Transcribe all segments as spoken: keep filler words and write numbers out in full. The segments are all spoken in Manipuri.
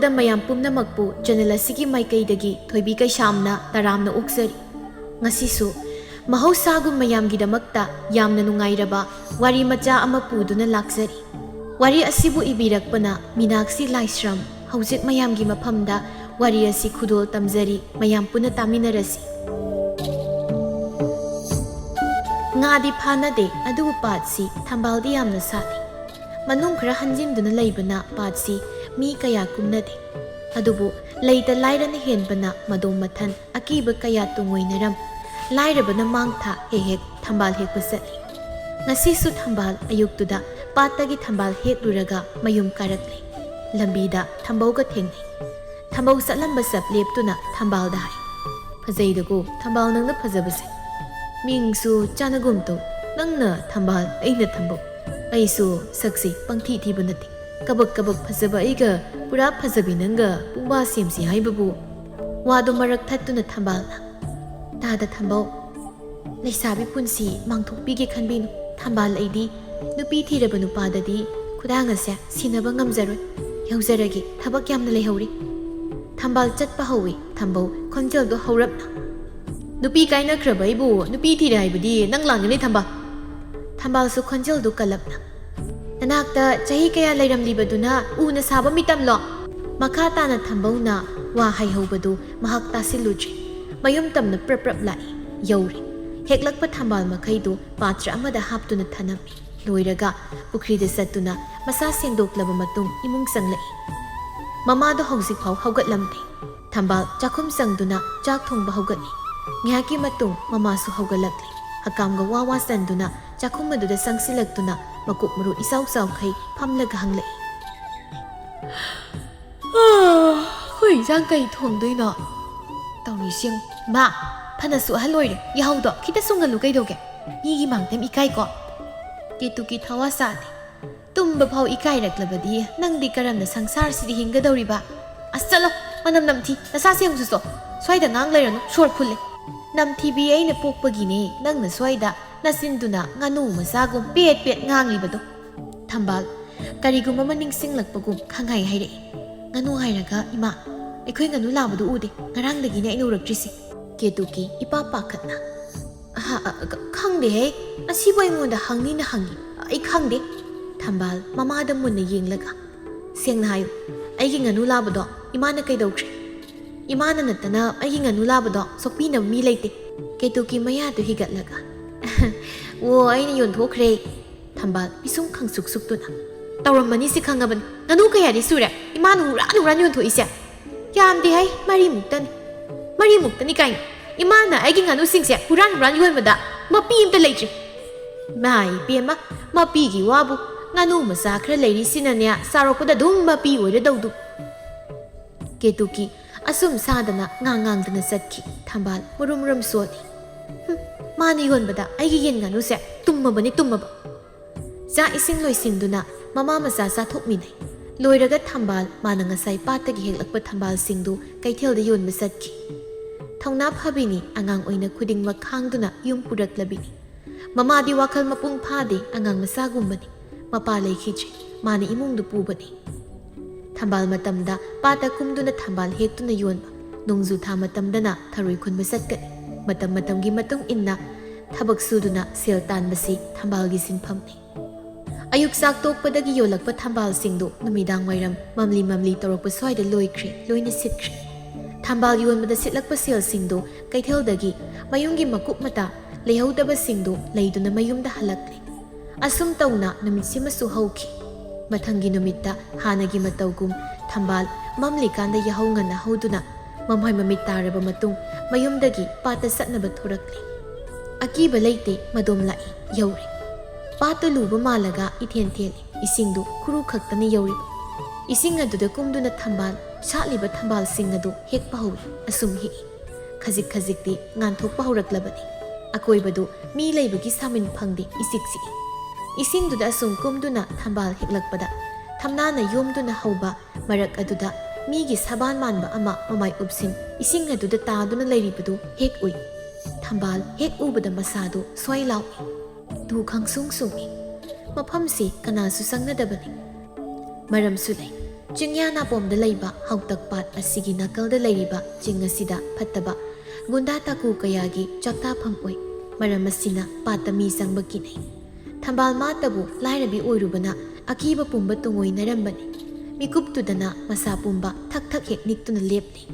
ꯗ ꯃꯌꯥꯝ ꯄꯨꯝꯅꯃꯛꯄꯨ ꯆꯦꯅꯦꯜ ꯑꯁꯤꯒꯤ ꯃꯥꯏꯀꯩꯗꯒꯤ ꯊꯣꯏꯕꯤ ꯀꯩꯁꯥꯝꯅ ꯇꯔꯥꯝꯅ ꯑꯣꯛꯆꯔꯤ꯫ ꯉꯁꯤꯁꯨ ꯃꯍꯧꯁꯥꯒꯨꯝ ꯃꯌꯥꯝꯒꯤꯗꯃꯛꯇ ꯌꯥꯝꯅ ꯅꯨꯡꯉꯥꯏꯔꯕ ꯋꯥꯔꯤ ꯃꯆꯥ ꯑꯃ ꯄꯨꯗꯨꯅ ꯂꯥꯛꯆꯔꯤ꯫ ꯋꯥꯔꯤ ꯑꯁꯤꯕꯨ ꯏꯕꯤꯔꯛꯄꯅ ꯃꯤꯅꯥꯛꯁꯤ ꯂꯥꯏꯁ꯭ꯔꯝ꯫ ꯍꯧꯖꯤꯛ ꯃꯌꯥꯝꯒꯤ ꯃꯐꯝꯗ ꯋꯥꯔꯤ ꯑꯁꯤ ꯈꯨꯗꯣꯜ ꯇꯝꯖꯔꯤ, ꯃꯌꯥꯝ ꯄꯨꯟꯅ ꯇꯥꯃꯤꯟꯅꯔꯁꯤ꯫ ꯉꯥꯗꯤ ꯐꯥꯅꯗꯦ, ꯑꯗꯨꯕꯨ ꯄꯥꯠꯁꯤ ꯊꯝꯕꯥꯜꯗꯤ ꯌꯥꯝꯅ ꯁꯥꯠꯂꯤ꯫ ꯃꯅꯨꯡ ꯈꯔ ꯍꯟꯖꯤꯟꯗꯨꯅ ꯂꯩꯕꯅ ꯄꯥꯠꯁꯤ ꯃꯤ ꯀꯌꯥ ꯀꯨꯝꯅꯗꯦ꯫ ꯑꯗꯨꯕꯨ ꯂꯩꯇ ꯂꯥꯏꯔꯅ ꯍꯦꯟꯕꯅ ꯃꯗꯣꯝ ꯃꯊꯟ ꯑꯀꯤꯕ ꯀꯌꯥ ꯇꯨꯡꯑꯣꯏꯅꯔꯝ꯫ ꯂꯥꯏꯔꯕꯅ ꯃꯥꯡ ꯊꯥ ꯍꯦꯛ ꯍꯦꯛ ꯊꯝꯕꯥꯜ ꯍꯦꯛꯄ ꯆꯠꯂꯤ꯫ ꯉꯁꯤꯁꯨ ꯊꯝꯕꯥꯜ ꯑꯌꯨꯛꯇꯨꯗ ꯄꯥꯠꯇꯒꯤ ꯊꯝꯕꯥꯜ ꯍꯦꯛꯂꯨꯔꯒ ꯃꯌꯨꯝ ꯀꯥꯔꯛꯂꯦ꯫ ꯂꯝꯕꯤꯗ ꯊꯝꯕꯧꯒ ꯊꯦꯡꯅꯩ꯫ ꯊꯝꯕꯧ ꯆꯠꯂꯝꯕ ꯆꯞ ꯂꯦꯞꯇꯨꯅ ꯊꯝꯕꯥꯜꯗ ꯍꯥꯏ, "ꯐꯖꯩꯗꯀꯣ, ꯊꯝꯕꯥꯜ ꯅꯪꯅ ꯐꯖꯕꯁꯦ꯫ ꯃꯤꯡꯁꯨ ꯆꯥꯟꯅꯒꯨꯝ ꯇꯧ, ꯅꯪꯅ ꯊꯝꯕꯥꯜ, ꯑꯩꯅ ꯊꯝꯕꯧ꯫ ꯑꯩꯁꯨ ꯁꯛꯁꯤ ꯄꯪꯊꯤ ꯊꯤꯕ ꯅꯠꯇꯦ꯫ ꯀꯕꯛ ꯀꯕꯛ ꯐꯖꯕ ꯑꯩꯒ ꯄꯨꯔꯥ ꯐꯖꯕꯤ ꯅꯪꯒ ꯄꯨꯡꯕꯥ ꯁꯦꯝꯁꯤ ꯍꯥꯏꯕꯕꯨ?" ꯋꯥꯗꯨ ꯃꯔꯛ ꯊꯠꯇꯨꯅ ꯊꯝꯕꯥꯜꯅ, "ꯇꯥꯗ ꯊꯝꯕꯧ, ꯂꯩꯁꯥꯕꯤ ꯄꯨꯟꯁꯤ ꯃꯥꯡꯊꯣꯛꯄꯤꯒꯦ ꯈꯟꯕꯤꯅꯨ꯫ ꯊꯝꯕꯥꯜ ꯑꯩꯗꯤ ꯅꯨꯄꯤ ꯊꯤꯔꯕ ꯅꯨꯄꯥꯗꯗꯤ ꯈꯨꯗꯥꯡ ꯑꯁꯦ ꯁꯤꯟꯅꯕ ꯉꯝꯖꯔꯣꯏ꯫ ꯌꯧꯖꯔꯒꯦ, ꯊꯕꯛ ꯌꯥꯝꯅ ꯂꯩꯍꯧꯔꯤ꯫" ꯊꯝꯕꯥꯜ ꯆꯠꯄ ꯍꯧꯏ꯫ ꯊꯝꯕꯧ ꯈꯣꯟꯖꯦꯜꯗꯣ ꯍꯧꯔꯞꯅ, "ꯅꯨꯄꯤ ꯀꯥꯏꯅꯈ꯭ꯔꯕ ꯑꯩꯕꯨ ꯅꯨꯄꯤ ꯊꯤꯔꯦ ꯍꯥꯏꯕꯗꯤ ꯅꯪ ꯂꯥꯟꯒꯅꯤ ꯊꯝꯕꯥꯜ꯫" ꯊꯝꯕꯥꯜꯁꯨ ꯈꯣꯟꯖꯦꯜꯗꯨ ꯀꯜꯂꯞꯅ, "ꯅꯅꯥꯛꯇ ꯆꯍꯤ ꯀꯌꯥ ꯂꯩꯔꯝꯂꯤꯕꯗꯨꯅ ꯎꯅ ꯁꯥꯕ ꯃꯤꯇꯝꯂꯣ?" ꯃꯈꯥ ꯇꯥꯅ ꯊꯝꯕꯧꯅ ꯋꯥ ꯍꯥꯏꯍꯧꯕꯗꯨ ꯃꯍꯥꯛ ꯇꯥꯁꯤꯜꯂꯨꯗ꯭ꯔꯦ꯫ ꯃꯌꯨꯝ ꯇꯝꯅ ꯄ꯭ꯔꯞ ꯄ꯭ꯔꯞ ꯂꯥꯛꯏ꯫ ꯌꯧꯔꯦ꯫ ꯍꯦꯛꯂꯛꯄ ꯊꯝꯕꯥꯜ ꯃꯈꯩꯗꯨ ꯄꯥꯇ꯭ꯔ ꯑꯃꯗ ꯍꯥꯞꯇꯨꯅ ꯊꯅꯝꯃꯤ꯫ ꯂꯣꯏꯔꯒ ꯄꯨꯈ꯭ꯔꯤꯗ ꯆꯠꯇꯨꯅ ꯃꯁꯥ ꯁꯦꯡꯗꯣꯛꯂꯕ ꯃꯇꯨꯡ ꯏꯃꯨꯡ ꯆꯪꯂꯛꯏ꯫ ꯃꯃꯥꯗꯣ ꯍꯧꯖꯤꯛꯐꯥꯎ ꯍꯧꯒꯠꯂꯝꯗꯦ꯫ ꯊꯝꯕꯥꯜ ꯆꯥꯛꯈꯨꯝ ꯆꯪꯗꯨꯅ ꯆꯥꯛ ꯊꯣꯡꯕ ꯍꯧꯒꯠꯂꯤ꯫ ꯉꯥꯏꯍꯥꯛꯀꯤ ꯃꯇꯨꯡ ꯃꯃꯥꯁꯨ ꯍꯧꯒꯠꯂꯛꯂꯤ꯫ ꯍꯀꯥꯝꯒ ꯋꯥ ꯋꯥ ꯆꯟꯗꯨꯅ ꯆꯥꯛꯈꯨꯝ ꯑꯗꯨꯗ ꯆꯪꯁꯤꯜꯂꯛꯇꯨꯅ ꯃꯀꯣꯛ ꯃꯔꯨ ꯏꯆꯥꯎ ꯆꯥꯎꯈꯩ ꯐꯝꯂꯒ ꯍꯪꯂꯛꯏ, "ꯑꯩꯈꯣꯏ ꯏꯟꯁꯥꯡ ꯀꯩ ꯊꯣꯡꯗꯣꯏꯅꯣ?" ꯇꯧꯔꯤꯁꯤ ꯌꯦꯡꯉꯨ꯫ "ꯃꯥ, ꯐꯅꯁꯨ ꯑꯍꯜ ꯑꯣꯏꯔꯦ, ꯌꯥꯍꯧꯗꯣ ꯈꯤꯇ ꯁꯨꯡꯍꯜꯂꯨ ꯀꯩꯗꯧꯒꯦ? ꯃꯤꯒꯤ ꯃꯥꯡꯗ ꯌꯥꯝ ꯏꯀꯥꯏꯀꯣ꯫" ꯀꯦꯇꯨꯀꯤ ꯊꯋꯥ ꯁꯥꯗꯦ꯫ "ꯇꯨꯝꯕ ꯐꯥꯎ ꯏꯀꯥꯏꯔꯛꯂꯕꯗꯤ ꯅꯪꯗꯤ ꯀꯔꯝꯅ ꯁꯪꯁꯥꯔꯁꯤꯗ ꯍꯤꯡꯒꯗꯧꯔꯤꯕ? ꯑꯁ ꯆꯠꯂꯣ, ꯃꯅꯝ ꯅꯝꯊꯤ, ꯅꯁꯥ ꯁꯦꯡꯉꯨꯆꯣ꯫ ꯁ꯭ꯋꯥꯏꯗ ꯉꯥꯡ ꯂꯩꯔꯅꯨ, ꯁꯣꯔ ꯐꯨꯜꯂꯦ꯫ ꯅꯝꯊꯤꯕꯤ ꯑꯩꯅ ꯄꯣꯛꯄꯒꯤꯅꯦ ꯅꯪꯅ ꯁ꯭ꯋꯥꯏꯗ ꯅꯆꯤꯟꯗꯨꯅ ꯉꯥꯅꯨ ꯃꯆꯥꯒꯨꯝ ꯄꯦꯠ ꯄꯦꯠ ꯉꯥꯡꯂꯤꯕꯗꯣ꯫" ꯊꯝꯕꯥꯜ ꯀꯔꯤꯒꯨꯝꯕ ꯑꯃ ꯅꯤꯡꯁꯤꯡꯂꯛꯄꯒꯨꯝ ꯈꯪꯍꯥꯏ ꯍꯥꯏꯔꯛꯏ꯫ "ꯉꯥꯅꯨ ꯍꯥꯏꯔꯒ ꯏꯃꯥ, ꯑꯩꯈꯣꯏ ꯉꯥꯅꯨ ꯂꯥꯕꯗꯨ ꯎꯗꯦ, ꯉꯔꯥꯡꯗꯒꯤꯅꯦ ꯑꯩꯅ ꯎꯔꯛꯇ꯭ꯔꯤꯁꯦ꯫" ꯀꯦꯇꯨꯀꯤ ꯏꯄꯥ ꯄꯥꯈꯠꯅ, "ꯑꯍ, ꯑ, ꯑ, ꯈꯪꯗꯦꯍꯦ, ꯑꯁꯤꯕꯨ ꯑꯩꯉꯣꯟꯗ ꯍꯪꯅꯤꯅ ꯍꯪꯉꯤ, ꯑꯩ ꯈꯪꯗꯦ꯫" ꯊꯝꯕꯥꯜ ꯃꯃꯥꯗ ꯃꯨꯟꯅ ꯌꯦꯡꯂꯒ, "ꯁꯦꯡꯅ ꯍꯥꯏꯌꯨ, ꯑꯩꯒꯤ ꯉꯥꯅꯨ ꯂꯥꯕꯗꯣ ꯏꯃꯥꯅ ꯀꯩꯗꯧꯈ꯭ꯔꯦ? ꯏꯃꯥꯅ ꯅꯠꯇꯅ ꯑꯩꯒꯤ ꯉꯥꯅꯨ ꯂꯥꯕꯗꯣ ꯁꯣꯛꯄꯤꯅꯕ ꯃꯤ ꯂꯩꯇꯦ꯫" ꯀꯦꯇꯨꯀꯤ ꯃꯌꯥꯗꯨ ꯍꯤꯒꯠꯂꯒ, "ꯑꯣ, ꯑꯩꯅ ꯌꯣꯟꯊꯣꯛꯈ꯭ꯔꯦ꯫" ꯊꯝꯕꯥꯜ ꯄꯤꯁꯨꯝ ꯈꯪꯁꯨꯛ ꯁꯨꯛꯇꯨꯅ, "ꯇꯧꯔꯝꯃꯅꯤ ꯁꯤ ꯈꯪꯉꯕꯅꯤ꯫ ꯉꯥꯅꯨ ꯀꯌꯥꯗꯤ ꯁꯨꯔꯦ ꯏꯃꯥꯅ ꯍꯨꯔꯥꯟ ꯍꯨꯔꯥꯟ ꯌꯣꯟꯊꯣꯛꯏꯁꯦ? ꯌꯥꯝꯗꯦ ꯍꯥꯏ, ꯃꯔꯤꯃꯨꯛꯇꯅꯤ꯫" "ꯃꯔꯤꯃꯨꯛꯇꯅꯤ ꯀꯥꯏꯅ? ꯏꯃꯥꯅ ꯑꯩꯒꯤ ꯉꯥꯅꯨꯁꯤꯡꯁꯦ ꯍꯨꯔꯥꯟ ꯍꯨꯔꯥꯟ ꯌꯣꯟꯕꯗ ꯃꯄꯤ ꯑꯝꯇ ꯂꯩꯇ꯭ꯔꯤ꯫" "ꯏꯃꯥ ꯏꯕꯦꯝꯃ, ꯃꯄꯤꯒꯤ ꯋꯥꯕꯨ, ꯉꯥꯅꯨ ꯃꯆꯥ ꯈꯔ ꯂꯩꯔꯤꯁꯤꯅꯅꯦ ꯆꯥꯎꯔꯛꯄꯗ ꯑꯗꯨꯝ ꯃꯄꯤ ꯑꯣꯏꯔꯗꯧꯗꯨ꯫" ꯀꯦꯇꯨꯀꯤ ꯑꯁꯨꯝ ꯁꯥꯗꯅ ꯉꯥꯡ ꯉꯥꯡꯗꯅ ꯆꯠꯈꯤ꯫ ꯊꯝꯕꯥꯜ ꯃꯨꯔꯨꯝ ꯃꯨꯔꯨꯝ ꯁꯣꯜꯂꯤ꯫ "ꯍꯨꯝ, ꯃꯥꯅ ꯌꯣꯟꯕꯗ ꯑꯩꯒꯤ ꯌꯦꯟ ꯉꯥꯅꯨꯁꯦ ꯇꯨꯝꯃꯕꯅꯤ, ꯇꯨꯝꯃꯕ꯫" ꯆꯥꯛ ꯏꯁꯤꯡ ꯂꯣꯏꯁꯤꯟꯗꯨꯅ ꯃꯃꯥ ꯃꯆꯥ ꯆꯥꯊꯣꯛꯃꯤꯟꯅꯩ꯫ ꯂꯣꯏꯔꯒ ꯊꯝꯕꯥꯜ ꯃꯥꯅ ꯉꯁꯥꯏ ꯄꯥꯠꯇꯒꯤ ꯍꯦꯛꯂꯛꯄ ꯊꯝꯕꯥꯜꯁꯤꯡꯗꯨ ꯀꯩꯊꯦꯜꯗ ꯌꯣꯟꯕ ꯆꯠꯈꯤ꯫ ꯊꯧꯅꯥ ꯐꯕꯤꯅꯤ, ꯑꯉꯥꯡ ꯑꯣꯏꯅ ꯈꯨꯗꯤꯡꯃꯛ ꯈꯥꯡꯗꯨꯅ ꯌꯨꯝ ꯄꯨꯔꯛꯂꯕꯤꯅꯤ꯫ ꯃꯃꯥꯗꯤ ꯋꯥꯈꯜ ꯃꯄꯨꯡ ꯐꯥꯗꯦ ꯑꯉꯥꯡ ꯃꯆꯥꯒꯨꯝꯕꯅꯤ꯫ ꯃꯄꯥ ꯂꯩꯈꯤꯗ꯭ꯔꯦ, ꯃꯥꯅ ꯏꯃꯨꯡꯗꯨ ꯄꯨꯕꯅꯤ꯫ ꯊꯝꯕꯥꯜ ꯃꯇꯝꯗ ꯄꯥꯠꯇ ꯀꯨꯝꯗꯨꯅ ꯊꯝꯕꯥꯜ ꯍꯦꯛꯇꯨꯅ ꯌꯣꯟꯕ, ꯅꯣꯡꯖꯨ ꯊꯥ ꯃꯇꯝꯗꯅ ꯊꯔꯣꯏ ꯈꯨꯟꯕ ꯆꯠꯀꯅꯤ꯫ ꯃꯇꯝ ꯃꯇꯝꯒꯤ ꯃꯇꯨꯡ ꯏꯟꯅ ꯊꯕꯛ ꯁꯨꯗꯨꯅ ꯁꯦꯜ ꯇꯥꯟꯕꯁꯤ ꯊꯝꯕꯥꯜꯒꯤ ꯁꯤꯟꯐꯝꯅꯤ꯫ ꯑꯌꯨꯛ ꯆꯥꯛ ꯇꯣꯛꯄꯗꯒꯤ ꯌꯣꯜꯂꯛꯄ ꯊꯝꯕꯥꯜꯁꯤꯡꯗꯨ ꯅꯨꯃꯤꯗꯥꯡ ꯋꯥꯏꯔꯝ ꯃꯝꯂꯤ ꯃꯝꯂꯤ ꯇꯧꯔꯛꯄ ꯁ꯭ꯋꯥꯏꯗ ꯂꯣꯏꯈ꯭ꯔꯦ, ꯂꯣꯏꯅ ꯁꯤꯠꯈ꯭ꯔꯦ꯫ ꯊꯝꯕꯥꯜ ꯌꯣꯟꯕꯗ ꯁꯤꯠꯂꯛꯄ ꯁꯦꯜꯁꯤꯡꯗꯨ ꯀꯩꯊꯦꯜꯗꯒꯤ ꯃꯌꯨꯝꯒꯤ ꯃꯀꯨꯞ ꯃꯇꯥ ꯂꯩꯍꯧꯗꯕꯁꯤꯡꯗꯨ ꯂꯩꯗꯨꯅ ꯃꯌꯨꯝꯗ ꯍꯜꯂꯛꯂꯦ꯫ ꯑꯁꯨꯝ ꯇꯧꯅ ꯅꯨꯃꯤꯠꯁꯤꯃꯁꯨ ꯍꯧꯈꯤ꯫ ꯃꯊꯪꯒꯤ ꯅꯨꯃꯤꯠꯇ ꯍꯥꯟꯅꯒꯤ ꯃꯇꯧꯒꯨꯝ ꯊꯝꯕꯥꯜ ꯃꯝꯂꯤꯀꯥꯟꯗ ꯌꯥꯍꯧ ꯉꯟꯅ ꯍꯧꯗꯨꯅ ꯃꯃꯥꯏ ꯃꯃꯤꯠ ꯇꯥꯔꯕ ꯃꯇꯨꯡ ꯃꯌꯨꯝꯗꯒꯤ ꯄꯥꯠꯇ ꯆꯠꯅꯕ ꯊꯣꯔꯛꯂꯦ꯫ ꯑꯀꯤꯕ ꯂꯩꯇꯦ, ꯃꯗꯣꯝ ꯂꯥꯛꯏ, ꯌꯧꯔꯦ꯫ ꯄꯥꯠꯇꯨ ꯂꯨꯕ ꯃꯥꯜꯂꯒ ꯏꯊꯦꯟ ꯊꯦꯜꯂꯤ, ꯏꯁꯤꯡꯗꯨ ꯈꯨꯔꯨ ꯈꯛꯇꯅꯤ ꯌꯧꯔꯤꯕ꯫ ꯏꯁꯤꯡ ꯑꯗꯨꯗ ꯀꯨꯝꯗꯨꯅ ꯊꯝꯕꯥꯜ ꯁꯥꯠꯂꯤꯕ ꯊꯝꯕꯥꯜꯁꯤꯡ ꯑꯗꯨ ꯍꯦꯛꯄ ꯍꯧꯔꯤ꯫ ꯑꯁꯨꯝ ꯍꯦꯛꯏ꯫ ꯈꯖꯤꯛ ꯈꯖꯤꯛꯇꯤ ꯉꯥꯟꯊꯣꯛꯄ ꯍꯧꯔꯛꯂꯕꯅꯤ꯫ ꯑꯀꯣꯏꯕꯗꯨ ꯃꯤ ꯂꯩꯕꯒꯤ ꯁꯥꯃꯤꯟ ꯐꯪꯗꯦ, ꯏꯆꯤꯛ ꯆꯤꯛꯏ꯫ ꯏꯁꯤꯡꯗꯨꯗ ꯑꯁꯨꯝ ꯀꯨꯝꯗꯨꯅ ꯊꯝꯕꯥꯜ ꯍꯦꯛꯂꯛꯄꯗ ꯊꯝꯅꯥꯅ ꯌꯣꯝꯗꯨꯅ ꯍꯧꯕ ꯃꯔꯛ ꯑꯗꯨꯗ ꯃꯤꯒꯤ ꯁꯕꯥꯟ ꯃꯥꯟꯕ ꯑꯃ ꯃꯃꯥꯏ ꯎꯞꯁꯤꯟ ꯏꯁꯤꯡ ꯑꯗꯨꯗ ꯇꯥꯗꯨꯅ ꯂꯩꯔꯤꯕꯗꯨ ꯍꯦꯛ ꯎꯏ꯫ ꯊꯝꯕꯥꯜ ꯍꯦꯛ ꯎꯕꯗ ꯃꯁꯥꯗꯨ ꯁ꯭ꯋꯥꯏ ꯂꯥꯎꯏ꯫ ꯇꯨ ꯈꯪꯁꯨꯡ ꯁꯨꯡꯏ꯫ ꯃꯐꯝꯁꯤ ꯀꯅꯥꯁꯨ ꯆꯪꯅꯗꯕꯅꯤ꯫ ꯃꯔꯝꯁꯨ ꯂꯩ꯫ ꯆꯤꯡꯌꯥ ꯅꯥꯄꯣꯝꯗ ꯂꯩꯕ ꯍꯥꯎꯇꯛ ꯄꯥꯠ ꯑꯁꯤꯒꯤ ꯅꯥꯀꯜꯗ ꯂꯩꯔꯤꯕ ꯆꯤꯡ ꯑꯁꯤꯗ ꯐꯠꯇꯕ ꯒꯨꯟꯗꯥ ꯇꯥꯀꯨ ꯀꯌꯥꯒꯤ ꯆꯥꯛꯇꯥꯐꯝ ꯑꯣꯏ꯫ ꯃꯔꯝ ꯑꯁꯤꯅ ꯄꯥꯠꯇ ꯃꯤ ꯆꯪꯕ ꯀꯤꯅꯩ꯫ ꯊꯝꯕꯥꯜ ꯃꯥꯇꯕꯨ ꯂꯥꯏꯔꯕꯤ ꯑꯣꯏꯔꯨꯕꯅ ꯑꯀꯤꯕ ꯄꯨꯝꯕ ꯇꯨꯡꯑꯣꯏꯅꯔꯝꯕꯅꯤ꯫ ꯃꯤꯀꯨꯞꯇꯨꯗꯅ ꯃꯁꯥ ꯄꯨꯝꯕ ꯊꯛ ꯊꯛ ꯍꯦꯛ ꯅꯤꯛꯇꯨꯅ ꯂꯦꯞꯂꯤ꯫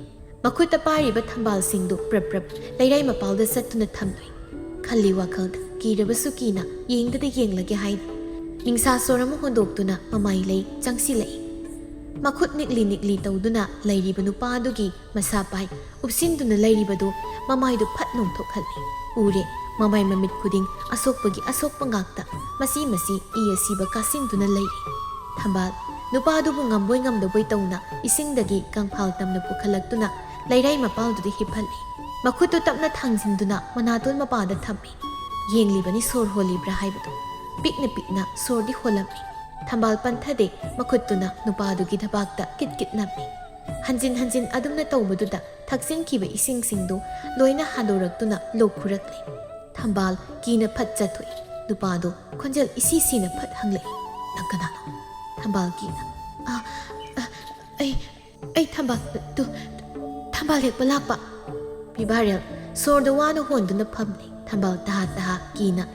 ꯃꯈꯨꯠꯇ ꯄꯥꯏꯔꯤꯕ ꯊꯝꯕꯥꯜꯁꯤꯡꯗꯨ ꯄ꯭ꯔꯞ ꯄ꯭ꯔꯞ ꯂꯩꯔꯥꯏ ꯃꯄꯥꯜꯗ ꯆꯠꯇꯨꯅ ꯊꯝꯂꯨꯏ꯫ ꯈꯜꯂꯤ ꯋꯥꯈꯜꯗ, ꯀꯤꯔꯕꯁꯨ ꯀꯤꯅ ꯌꯦꯡꯗꯗ ꯌꯦꯡꯂꯒꯦ ꯍꯥꯏꯅ ꯅꯤꯡꯁꯥ ꯁꯣꯔ ꯑꯃ ꯍꯣꯟꯗꯣꯛꯇꯨꯅ ꯃꯃꯥꯏ ꯂꯩ ꯆꯪꯁꯤꯜꯂꯛꯏ꯫ ꯃꯈꯨꯠ ꯅꯤꯛꯂꯤ ꯅꯤꯛꯂꯤ ꯇꯧꯗꯨꯅ ꯂꯩꯔꯤꯕ ꯅꯨꯄꯥꯗꯨꯒꯤ ꯃꯁꯥ ꯄꯥꯏ ꯎꯞꯁꯤꯟꯗꯨꯅ ꯂꯩꯔꯤꯕꯗꯨ ꯃꯃꯥꯏꯗꯨ ꯐꯠ ꯅꯣꯡꯊꯣꯛꯍꯜꯂꯤ꯫ ꯎꯔꯦ, ꯃꯃꯥꯏ ꯃꯃꯤꯠ ꯈꯨꯗꯤꯡ ꯑꯁꯣꯛꯄꯒꯤ ꯑꯁꯣꯛꯄ ꯉꯥꯛꯇ, ꯃꯁꯤ ꯃꯁꯤ ꯏ ꯑꯁꯤꯕ ꯀꯥꯁꯤꯟꯗꯨꯅ ꯂꯩꯔꯤ꯫ ꯊꯝꯕꯥꯜ ꯅꯨꯄꯥꯗꯨꯕꯨ ꯉꯝꯕꯣꯏ ꯉꯝꯗꯕꯣꯏ ꯇꯧꯅ ꯏꯁꯤꯡꯗꯒꯤ ꯀꯪꯐꯥꯜ ꯇꯝꯅ ꯄꯨꯈꯠꯂꯛꯇꯨꯅ ꯂꯩꯔꯥꯏ ꯃꯄꯥꯜꯗꯨꯗ ꯍꯤꯞꯍꯜꯂꯤ꯫ ꯃꯈꯨꯠꯇꯨ ꯇꯞꯅ ꯊꯥꯡꯖꯤꯟꯗꯨꯅ ꯃꯅꯥꯇꯣꯟ ꯃꯄꯥꯗ ꯊꯝꯃꯤ꯫ ꯌꯦꯡꯂꯤꯕꯅꯤ ꯁꯣꯔ ꯍꯣꯜꯂꯤꯕ꯭ꯔꯥ ꯍꯥꯏꯕꯗꯨ꯫ ꯄꯤꯛꯅ ꯄꯤꯛꯅ ꯁꯣꯔꯗꯤ ꯍꯣꯜꯂꯝꯃꯤ꯫ ꯊꯝꯕꯥꯜ ꯄꯟꯊꯗꯦ, ꯃꯈꯨꯠꯇꯨꯅ ꯅꯨꯄꯥꯗꯨꯒꯤ ꯊꯕꯥꯛꯇ ꯀꯤꯠ ꯀꯤꯠ ꯅꯝꯃꯤ꯫ ꯍꯟꯖꯤꯟ ꯍꯟꯖꯤꯟ ꯑꯗꯨꯝꯅ ꯇꯧꯕꯗꯨꯗ ꯊꯛꯆꯤꯟꯈꯤꯕ ꯏꯁꯤꯡꯁꯤꯡꯗꯨ ꯂꯣꯏꯅ ꯍꯥꯗꯣꯔꯛꯇꯨꯅ ꯂꯣꯛ ꯈꯨꯔꯛꯂꯦ꯫ ꯊꯝꯕꯥꯜ ꯀꯤꯅ ꯐꯠ ꯆꯠꯊꯣꯛꯏ꯫ ꯅꯨꯄꯥꯗꯨ ꯈꯣꯟꯖꯦꯜ ꯏꯁꯤ ꯁꯤꯅ ꯐꯠ ꯍꯪꯂꯛꯏ, "ꯅꯪ ꯀꯅꯥꯅꯣ?" ꯊꯝꯕꯥꯜ ꯀꯤꯅ, "ꯑ, ꯑ, ꯑꯩ, ꯑꯩ ꯊꯝꯕꯥꯜ, ꯇꯨ, ꯊꯝꯕꯥꯜ ꯍꯦꯛꯄ ꯂꯥꯛꯄ꯫" ꯕꯤꯕꯥꯔꯦꯜ ꯁꯣꯔꯗ ꯋꯥꯅ ꯍꯣꯟꯗꯨꯅ ꯐꯝꯂꯤ꯫ ꯊꯝꯕꯥꯜ ꯇꯍꯥ ꯇꯍꯥ ꯀꯤꯅ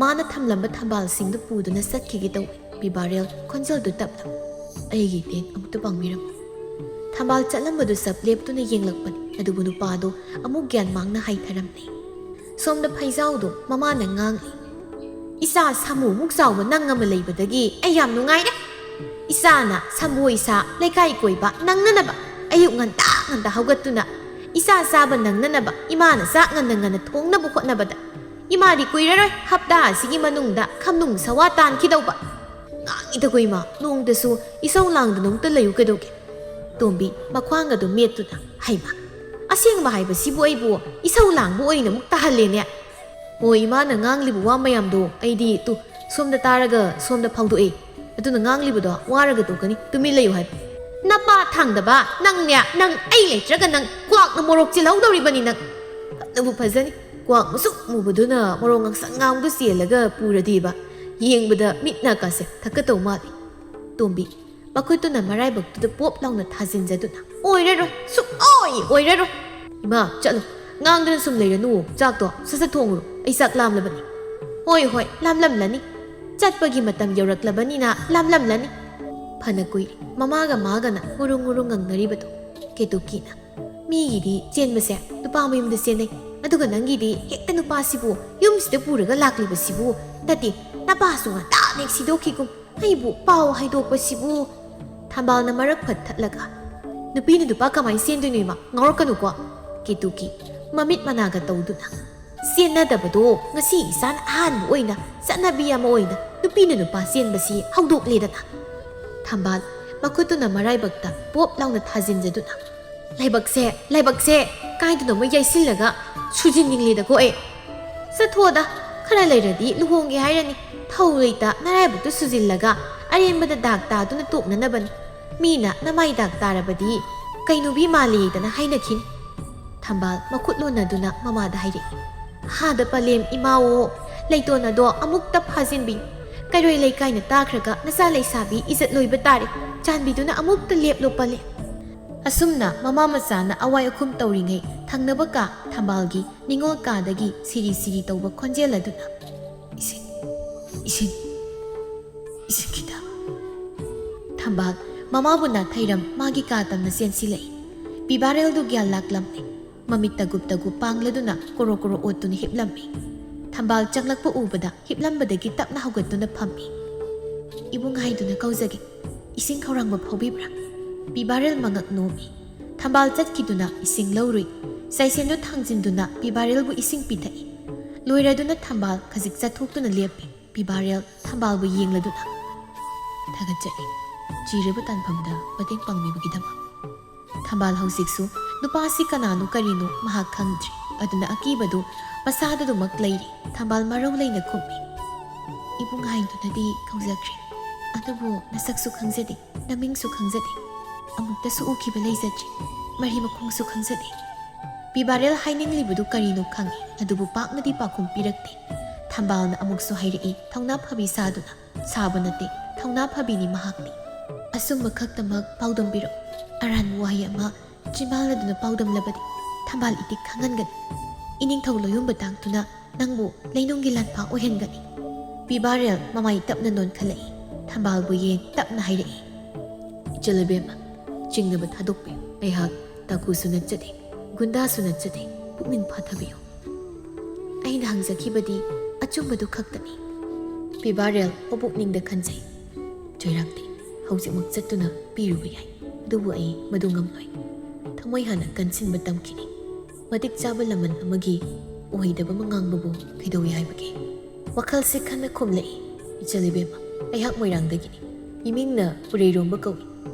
ꯃꯥꯅ ꯊꯝꯂꯝꯕ ꯊꯝꯕꯥꯜꯁꯤꯡꯗꯨ ꯄꯨꯗꯨꯅ ꯆꯠꯈꯤꯒꯦ ꯇꯧꯏ꯫ ꯕꯤꯕꯥꯔꯦꯜ ꯈꯣꯟꯖꯦꯜꯗꯨ ꯇꯞꯅ, "ꯑꯩꯒꯤ ꯇꯦꯡ ꯑꯃꯨꯛꯇ ꯄꯥꯡꯕꯤꯔꯝꯃꯨ꯫" ꯊꯝꯕꯥꯜ ꯆꯠꯂꯝꯕꯗꯨ ꯆꯞ ꯂꯦꯞꯇꯨꯅ ꯌꯦꯡꯂꯛꯄꯅꯤ꯫ ꯑꯗꯨꯕꯨ ꯅꯨꯄꯥꯗꯨ ꯑꯃꯨꯛ ꯒ꯭ꯌꯥꯟ ꯃꯥꯡꯅ ꯍꯥꯏꯊꯔꯝꯂꯦ꯫ ꯁꯣꯝꯗ ꯐꯩꯖꯥꯎꯗꯨ ꯃꯃꯥꯅ ꯉꯥꯡꯂꯤ, "ꯏꯆꯥ ꯁꯥꯃꯨꯃꯨꯛ ꯆꯥꯎꯕ ꯅꯪ ꯑꯃ ꯂꯩꯕꯗꯒꯤ ꯑꯩ ꯌꯥꯝ ꯅꯨꯡꯉꯥꯏꯔꯦ꯫ ꯏꯆꯥꯅ ꯁꯪꯒꯣꯏ ꯁꯥ ꯂꯩꯀꯥꯏ ꯀꯣꯏꯕ ꯅꯪꯅꯅꯕ ꯑꯌꯨꯛ ꯉꯟꯇꯥ ꯉꯟꯇꯥ ꯍꯧꯒꯠꯇꯨꯅ ꯏꯆꯥ ꯆꯥꯕ ꯅꯪꯅꯅꯕ ꯏꯃꯥꯅ ꯆꯥꯛ ꯉꯟꯅ ꯉꯟꯅ ꯊꯣꯡꯅꯕ ꯍꯣꯠꯅꯕꯗ ꯏꯃꯥꯗꯤ ꯀꯨꯏꯔꯔꯣꯏ ꯍꯞꯇꯥ ꯑꯁꯤꯒꯤ ꯃꯅꯨꯡꯗ ꯈꯝꯅꯨꯡ ꯁꯋꯥ ꯇꯥꯟꯈꯤꯗꯧꯕ꯫ ꯉꯥꯡꯉꯤꯗꯀꯣ ꯏꯃꯥ, ꯅꯣꯡꯇꯁꯨ ꯏꯁꯧ ꯂꯥꯡꯗꯅ ꯑꯃꯨꯛꯇ ꯂꯩꯌꯨ ꯀꯩꯗꯧꯒꯦ?" ꯇꯣꯝꯕꯤ ꯃꯈ꯭ꯋꯥꯡ ꯑꯗꯨ ꯃꯦꯠꯇꯨꯅ, "ꯍꯩꯃꯥ, ꯑꯁꯦꯡꯕ ꯍꯥꯏꯕꯁꯤꯕꯨ ꯑꯩꯕꯨ ꯏꯁꯧ ꯂꯥꯡꯕ ꯑꯣꯏꯅ ꯑꯃꯨꯛ ꯇꯥꯍꯜꯂꯦꯅꯦ꯫ ꯍꯣꯏ, ꯏꯃꯥꯅ ꯉꯥꯡꯂꯤꯕ ꯋꯥ ꯃꯌꯥꯝꯗꯣ ꯑꯩꯗꯤ ꯇꯨ ꯁꯣꯝꯗ ꯇꯥꯔꯒ ꯁꯣꯝꯗ ꯐꯥꯎꯗꯣꯛꯑꯦ꯫ ꯑꯗꯨꯅ ꯉꯥꯡꯂꯤꯕꯗꯣ ꯋꯥꯔꯒ ꯇꯣꯛꯀꯅꯤ, ꯇꯨꯃꯤꯟ ꯂꯩꯌꯨ ꯍꯥꯏꯕ꯫" "ꯅꯄꯥ ꯊꯥꯡꯗꯕ ꯅꯪꯅꯦ, ꯅꯪ ꯑꯩ ꯂꯩꯇ꯭ꯔꯒ ꯅꯪ ꯀ꯭ꯋꯥꯛꯅ ꯃꯣꯔꯣꯛ ꯆꯤꯜꯍꯧꯗꯧꯔꯤꯕꯅꯤ ꯅꯪ꯫ ꯐꯅꯕꯨ ꯐꯖꯅꯤ, ꯀ꯭ꯋꯥꯛ ꯃꯨꯁꯨꯛ ꯃꯨꯕꯗꯨꯅ ꯃꯣꯔꯣꯛ ꯉꯥꯡꯁꯪ ꯉꯥꯡꯕꯗꯨ ꯆꯦꯜꯂꯒ ꯄꯨꯔꯗꯤꯕ꯫ ꯌꯦꯡꯕꯗ ꯃꯤꯠ ꯅꯥ ꯀꯥꯁꯦ ꯊꯛꯀꯗꯧ ꯃꯥꯜꯂꯤ꯫" ꯇꯣꯝꯕꯤ ꯃꯈꯨꯠꯇꯨꯅ ꯃꯔꯥꯏꯕꯛꯇꯨꯗ ꯄꯣꯞ ꯂꯥꯎꯅ ꯊꯥꯖꯤꯟꯖꯗꯨꯅ, "ꯑꯣꯏꯔꯔꯣꯏ, ꯁꯨꯛꯑꯣꯏ ꯑꯣꯏꯔꯔꯣꯏ!" "ꯏꯃꯥ, ꯆꯠꯂꯣ, ꯉꯥꯡꯗꯅ ꯁꯨꯝ ꯂꯩꯔꯅꯨ, ꯆꯥꯛꯇꯣ ꯁꯠ ꯁꯠ ꯊꯣꯡꯉꯨꯔꯣ, ꯑꯩ ꯆꯥꯛ ꯂꯥꯝꯂꯕꯅꯤ꯫" "ꯍꯣꯏ ꯍꯣꯏ, ꯂꯥꯝꯂꯝꯂꯅꯤ, ꯆꯠꯄꯒꯤ ꯃꯇꯝ ꯌꯧꯔꯛꯂꯕꯅꯤꯅ ꯂꯥꯝꯂꯝꯂꯅꯤ꯫" ꯐꯅ ꯀꯨꯏꯔꯦ ꯃꯃꯥꯒ ꯃꯥꯒꯅ ꯉꯨꯔꯨꯡ ꯉꯨꯔꯨꯡ ꯉꯪꯅꯔꯤꯕꯗꯣ꯫ ꯀꯦꯇꯨꯀꯤꯅ, "ꯃꯤꯒꯤꯗꯤ ꯆꯦꯟꯕꯁꯦ ꯅꯨꯄꯥ ꯃꯌꯨꯝꯗ ꯆꯦꯟꯅꯩ, ꯑꯗꯨꯒ ꯅꯪꯒꯤꯗꯤ ꯍꯦꯛꯇ ꯅꯨꯄꯥꯁꯤꯕꯨ ꯌꯨꯝꯁꯤꯗ ꯄꯨꯔꯒ ꯂꯥꯛꯂꯤꯕꯁꯤꯕꯨ, ꯅꯠꯇꯦ, ꯅꯄꯥꯁꯨ ꯉꯟꯇꯥꯅ ꯍꯦꯛ ꯁꯤꯗꯣꯛꯈꯤꯒꯨꯝ, ꯑꯩꯕꯨ ꯄꯥꯎ ꯍꯥꯏꯗꯣꯛꯄꯁꯤꯕꯨ꯫" ꯊꯝꯕꯥꯜꯅ ꯃꯔꯛ ꯐꯠ ꯊꯠꯂꯒ, "ꯅꯨꯄꯤꯅ ꯅꯨꯄꯥ ꯀꯃꯥꯏꯅ ꯆꯦꯟꯗꯣꯏꯅꯣ ꯏꯃꯥ? ꯉꯥꯎꯔꯛꯀꯅꯨꯀꯣ꯫" ꯀꯦꯇꯨꯀꯤ ꯃꯃꯤꯠ ꯃꯅꯥꯒ ꯇꯧꯗꯨꯅ, "ꯆꯦꯟꯅꯗꯕꯗꯣ ꯉꯁꯤ ꯏꯆꯥꯅ ꯑꯍꯥꯟꯕ ꯑꯣꯏꯅ ꯆꯠꯅꯕꯤ ꯑꯃ ꯑꯣꯏꯅ ꯅꯨꯄꯤꯅ ꯅꯨꯄꯥ ꯆꯦꯟꯕꯁꯤ ꯍꯧꯗꯣꯛꯂꯦꯗꯅ꯫" ꯊꯝꯕꯥꯜ ꯃꯈꯨꯠꯇꯨꯅ ꯃꯔꯥꯏꯕꯛꯇ ꯄꯣꯞ ꯂꯥꯎꯅ ꯊꯥꯖꯤꯟꯖꯗꯨꯅ, "ꯂꯥꯏꯕꯛꯁꯦ, ꯂꯥꯏꯕꯛꯁꯦ ꯀꯥꯏꯗꯅꯣꯃ ꯌꯩꯁꯤꯜꯂꯒ ꯁꯨꯖꯤꯟꯅꯤꯡꯂꯦꯗꯀꯣ ꯑꯩ꯫ ꯆꯠꯊꯣꯛꯑꯗ, ꯈꯔ ꯂꯩꯔꯗꯤ ꯂꯨꯍꯣꯡꯒꯦ ꯍꯥꯏꯔꯅꯤ꯫ ꯊꯧ ꯂꯩꯇ ꯅꯔꯥꯏꯕꯛꯇꯨ ꯁꯨꯖꯤꯜꯂꯒ ꯑꯔꯦꯝꯕꯗ ꯗꯥꯛ ꯇꯥꯗꯨꯅ ꯇꯣꯛꯅꯅꯕꯅꯤ꯫ ꯃꯤꯅ ꯅꯃꯥꯏ ꯗꯥꯛ ꯇꯥꯔꯕꯗꯤ ꯀꯩꯅꯨꯕꯤ ꯃꯥꯜꯂꯤꯗꯅ ꯍꯥꯏꯅꯈꯤꯅꯤ꯫" ꯊꯝꯕꯥꯜ ꯃꯈꯨꯠ ꯂꯣꯟꯅꯗꯨꯅ ꯃꯃꯥꯗ ꯍꯥꯏꯔꯛꯏ, "ꯍꯥꯗ ꯄꯂꯦꯝ ꯏꯃꯥꯑꯣ, ꯂꯩꯇꯣꯟ ꯑꯗꯣ ꯑꯃꯨꯛꯇ ꯐꯥꯖꯤꯟꯕꯤꯌꯨ꯫ ꯀꯩꯔꯣꯏ ꯂꯩꯀꯥꯏꯅ ꯇꯥꯈ꯭ꯔꯒ ꯅꯆꯥ ꯂꯩꯁꯥꯕꯤ ꯏꯖꯠ ꯂꯣꯏꯕ ꯇꯥꯔꯦ꯫ ꯆꯥꯟꯕꯤꯗꯨꯅ ꯑꯃꯨꯛꯇ ꯂꯦꯞꯂꯣ ꯄꯂꯦꯝ꯫" ꯑꯁꯨꯝꯅ ꯃꯃꯥ ꯃꯆꯥꯅ ꯑꯋꯥꯏ ꯑꯈꯨꯝ ꯇꯧꯔꯤꯉꯩ, ꯊꯪꯅꯕ ꯀꯥ ꯊꯝꯕꯥꯜꯒꯤ ꯅꯤꯡꯉꯣꯜ ꯀꯥꯗꯒꯤ ꯁꯤꯔꯤ ꯁꯤꯔꯤ ꯇꯧꯕ ꯈꯣꯟꯖꯦꯜ ꯑꯗꯨꯅ, "ꯏꯁꯤꯡ, ꯏꯁꯤꯡ, ꯏꯁꯤꯡ ꯈꯤꯇ꯫" ꯊꯝꯕꯥꯜ ꯃꯃꯥꯕꯨ ꯅꯥꯊꯩꯔꯝ ꯃꯥꯒꯤ ꯀꯥ ꯇꯝꯅ ꯆꯦꯟꯁꯤꯜꯂꯛꯏ꯫ ꯄꯤꯕꯥꯔꯦꯜꯗꯨ ꯒ꯭ꯌꯥꯟ ꯂꯥꯛꯂꯝꯃꯤ꯫ ꯃꯃꯤꯠ ꯇꯒꯨꯞ ꯇꯒꯨꯞ ꯄꯥꯡꯂꯗꯨꯅ ꯀꯣꯔꯣ ꯀꯣꯔꯣ ꯑꯣꯠꯇꯨꯅ ꯍꯤꯞꯂꯝꯃꯤ꯫ ꯊꯝꯕꯥꯜ ꯆꯪꯂꯛꯄ ꯎꯕꯗ ꯍꯤꯞꯂꯝꯕꯗꯒꯤ ꯇꯞꯅ ꯍꯧꯒꯠꯇꯨꯅ ꯐꯝꯃꯤ꯫ "ꯏꯕꯨꯡ ꯍꯥꯏꯗꯨꯅ ꯀꯧꯖꯒꯦ, ꯏꯁꯤꯡ ꯈꯧꯔꯥꯡꯕ ꯐꯥꯎꯕꯤꯕ꯭ꯔꯥ?" ꯄꯤꯕꯥꯔꯦꯜ ꯃꯉꯛ ꯅꯣꯝꯃꯤ꯫ ꯊꯝꯕꯥꯜ ꯆꯠꯈꯤꯗꯨꯅ ꯏꯁꯤꯡ ꯂꯧꯔꯨꯏ꯫ ꯆꯥꯏꯁꯦꯟꯗꯨ ꯊꯥꯡꯖꯤꯟꯗꯨꯅ ꯄꯤꯕꯥꯔꯦꯜꯕꯨ ꯏꯁꯤꯡ ꯄꯤꯊꯛꯏ꯫ ꯂꯣꯏꯔꯗꯨꯅ ꯊꯝꯕꯥꯜ ꯈꯖꯤꯛ ꯆꯠꯊꯣꯛꯇꯨꯅ ꯂꯦꯞꯄꯤ꯫ ꯄꯤꯕꯥꯔꯦꯜ ꯊꯝꯕꯥꯜꯕꯨ ꯌꯦꯡꯂꯗꯨꯅ, "ꯊꯥꯒꯠꯆꯔꯤ, ꯆꯤꯔꯕ ꯇꯥꯟꯐꯝꯗ ꯃꯇꯦꯡ ꯄꯥꯡꯕꯤꯕꯒꯤꯗꯃꯛ꯫" ꯊꯝꯕꯥꯜ ꯍꯧꯖꯤꯛꯁꯨ ꯅꯨꯄꯥꯁꯤ ꯀꯅꯥꯅꯣ ꯀꯔꯤꯅꯣ ꯃꯍꯥꯛ ꯈꯪꯗ꯭ꯔꯤ꯫ ꯑꯗꯨꯅ ꯑꯀꯤꯕꯗꯨ ꯃꯁꯥꯗꯗꯨꯃꯛ ꯂꯩꯔꯤ꯫ ꯊꯝꯕꯥꯜ ꯃꯔꯧ ꯂꯩꯅ ꯈꯨꯝꯃꯤ, "ꯏꯕꯨꯡ ꯍꯥꯏꯗꯨꯅꯗꯤ ꯀꯧꯖꯈ꯭ꯔꯦ, ꯑꯗꯨꯕꯨ ꯅꯁꯛꯁꯨ ꯈꯪꯖꯗꯦ, ꯅꯃꯤꯡꯁꯨ ꯈꯪꯖꯗꯦ, ꯑꯃꯨꯛꯇꯁꯨ ꯎꯈꯤꯕ ꯂꯩꯖꯗ꯭ꯔꯤ, ꯃꯔꯤ ꯃꯈꯣꯡꯁꯨ ꯈꯪꯖꯗꯦ꯫" ꯄꯤꯕꯥꯔꯦꯜ ꯍꯥꯏꯅꯤꯡꯂꯤꯕꯗꯨ ꯀꯔꯤꯅꯣ ꯈꯪꯏ, ꯑꯗꯨꯕꯨ ꯄꯥꯛꯅꯗꯤ ꯄꯥꯎꯈꯨꯝ ꯄꯤꯔꯛꯇꯦ꯫ ꯊꯝꯕꯥꯜꯅ ꯑꯃꯨꯛꯁꯨ ꯍꯥꯏꯔꯛꯏ, ꯊꯧꯅꯥ ꯐꯕꯤ ꯁꯥꯗꯨꯅ꯫ ꯁꯥꯕ ꯅꯠꯇꯦ, ꯊꯧꯅꯥ ꯐꯕꯤꯅꯤ ꯃꯍꯥꯛꯇꯤ꯫ ꯑꯆꯨꯝꯕ ꯈꯛꯇꯃꯛ ꯄꯥꯎꯗꯝꯕꯤꯔꯛꯎ꯫ ꯑꯔꯥꯟꯕ ꯋꯥꯍꯩ ꯑꯃ ꯆꯤꯝꯕꯥꯜ ꯑꯗꯨꯅ ꯄꯥꯎꯗꯝꯂꯕꯗꯤ ꯊꯝꯕꯥꯜ ꯏꯇꯤꯛ ꯈꯪꯍꯟꯒꯅꯤ꯫ ꯏꯅꯤꯡꯊꯧ ꯂꯣꯌꯨꯝꯕ ꯇꯥꯡꯗꯨꯅ ꯅꯪꯕꯨ ꯂꯩꯅꯨꯡꯒꯤ ꯂꯥꯟꯐꯥ ꯑꯣꯏꯍꯟꯒꯅꯤ꯫ ꯄꯤꯕꯥꯔꯦꯜ ꯃꯃꯥꯏ ꯇꯞꯅ ꯅꯣꯟꯈꯠꯂꯛꯏ꯫ ꯊꯝꯕꯥꯜꯕꯨ ꯌꯦꯡ ꯇꯞꯅ ꯍꯥꯏꯔꯛꯏ, "ꯏꯆꯜ ꯏꯕꯦꯝꯃ, ꯆꯤꯡꯅꯕ ꯊꯥꯗꯣꯛꯄꯤꯌꯨ꯫ ꯑꯩꯍꯥꯛ ꯇꯥꯀꯨꯁꯨ ꯅꯠꯆꯗꯦ, ꯒꯨꯟꯗꯥꯁꯨ ꯅꯠꯆꯗꯦ꯫ ꯄꯨꯛꯅꯤꯡ ꯐꯥꯊꯕꯤꯌꯨ꯫ ꯑꯩꯅ ꯍꯪꯖꯈꯤꯕꯗꯤ ꯑꯆꯨꯝꯕꯗꯨ ꯈꯛꯇꯅꯤ꯫" ꯄꯤꯕꯥꯔꯦꯜ ꯃꯄꯨꯛꯅꯤꯡꯗ ꯈꯟꯖꯩ, "ꯆꯩꯔꯥꯛꯇꯤ ꯍꯧꯖꯤꯛꯃꯛ ꯆꯠꯇꯨꯅ ꯄꯤꯔꯨꯕ ꯌꯥꯏ, ꯑꯗꯨꯕꯨ ꯑꯩ ꯃꯗꯨ ꯉꯝꯂꯣꯏ꯫ ꯊꯃꯣꯏ ꯍꯥꯟꯅ ꯀꯟꯁꯤꯟꯕ ꯇꯝꯈꯤꯅꯤ꯫ ꯃꯇꯤꯛ ꯆꯥꯕ ꯂꯃꯟ ꯑꯃꯒꯤ ꯑꯣꯏꯗꯕ ꯑꯃ ꯉꯥꯡꯕꯕꯨ ꯀꯩꯗꯧꯏ ꯍꯥꯏꯕꯒꯦ? ꯋꯥꯈꯜꯁꯤ ꯈꯟꯅ ꯈꯨꯝꯂꯛꯏ꯫ ꯏꯆꯜ ꯏꯕꯦꯝꯃ, ꯑꯩꯍꯥꯛ ꯃꯣꯏꯔꯥꯡꯗꯒꯤꯅꯤ꯫ ꯏꯃꯤꯡꯅ ꯄꯨꯔꯩꯔꯣꯝꯕ ꯀꯧꯏ꯫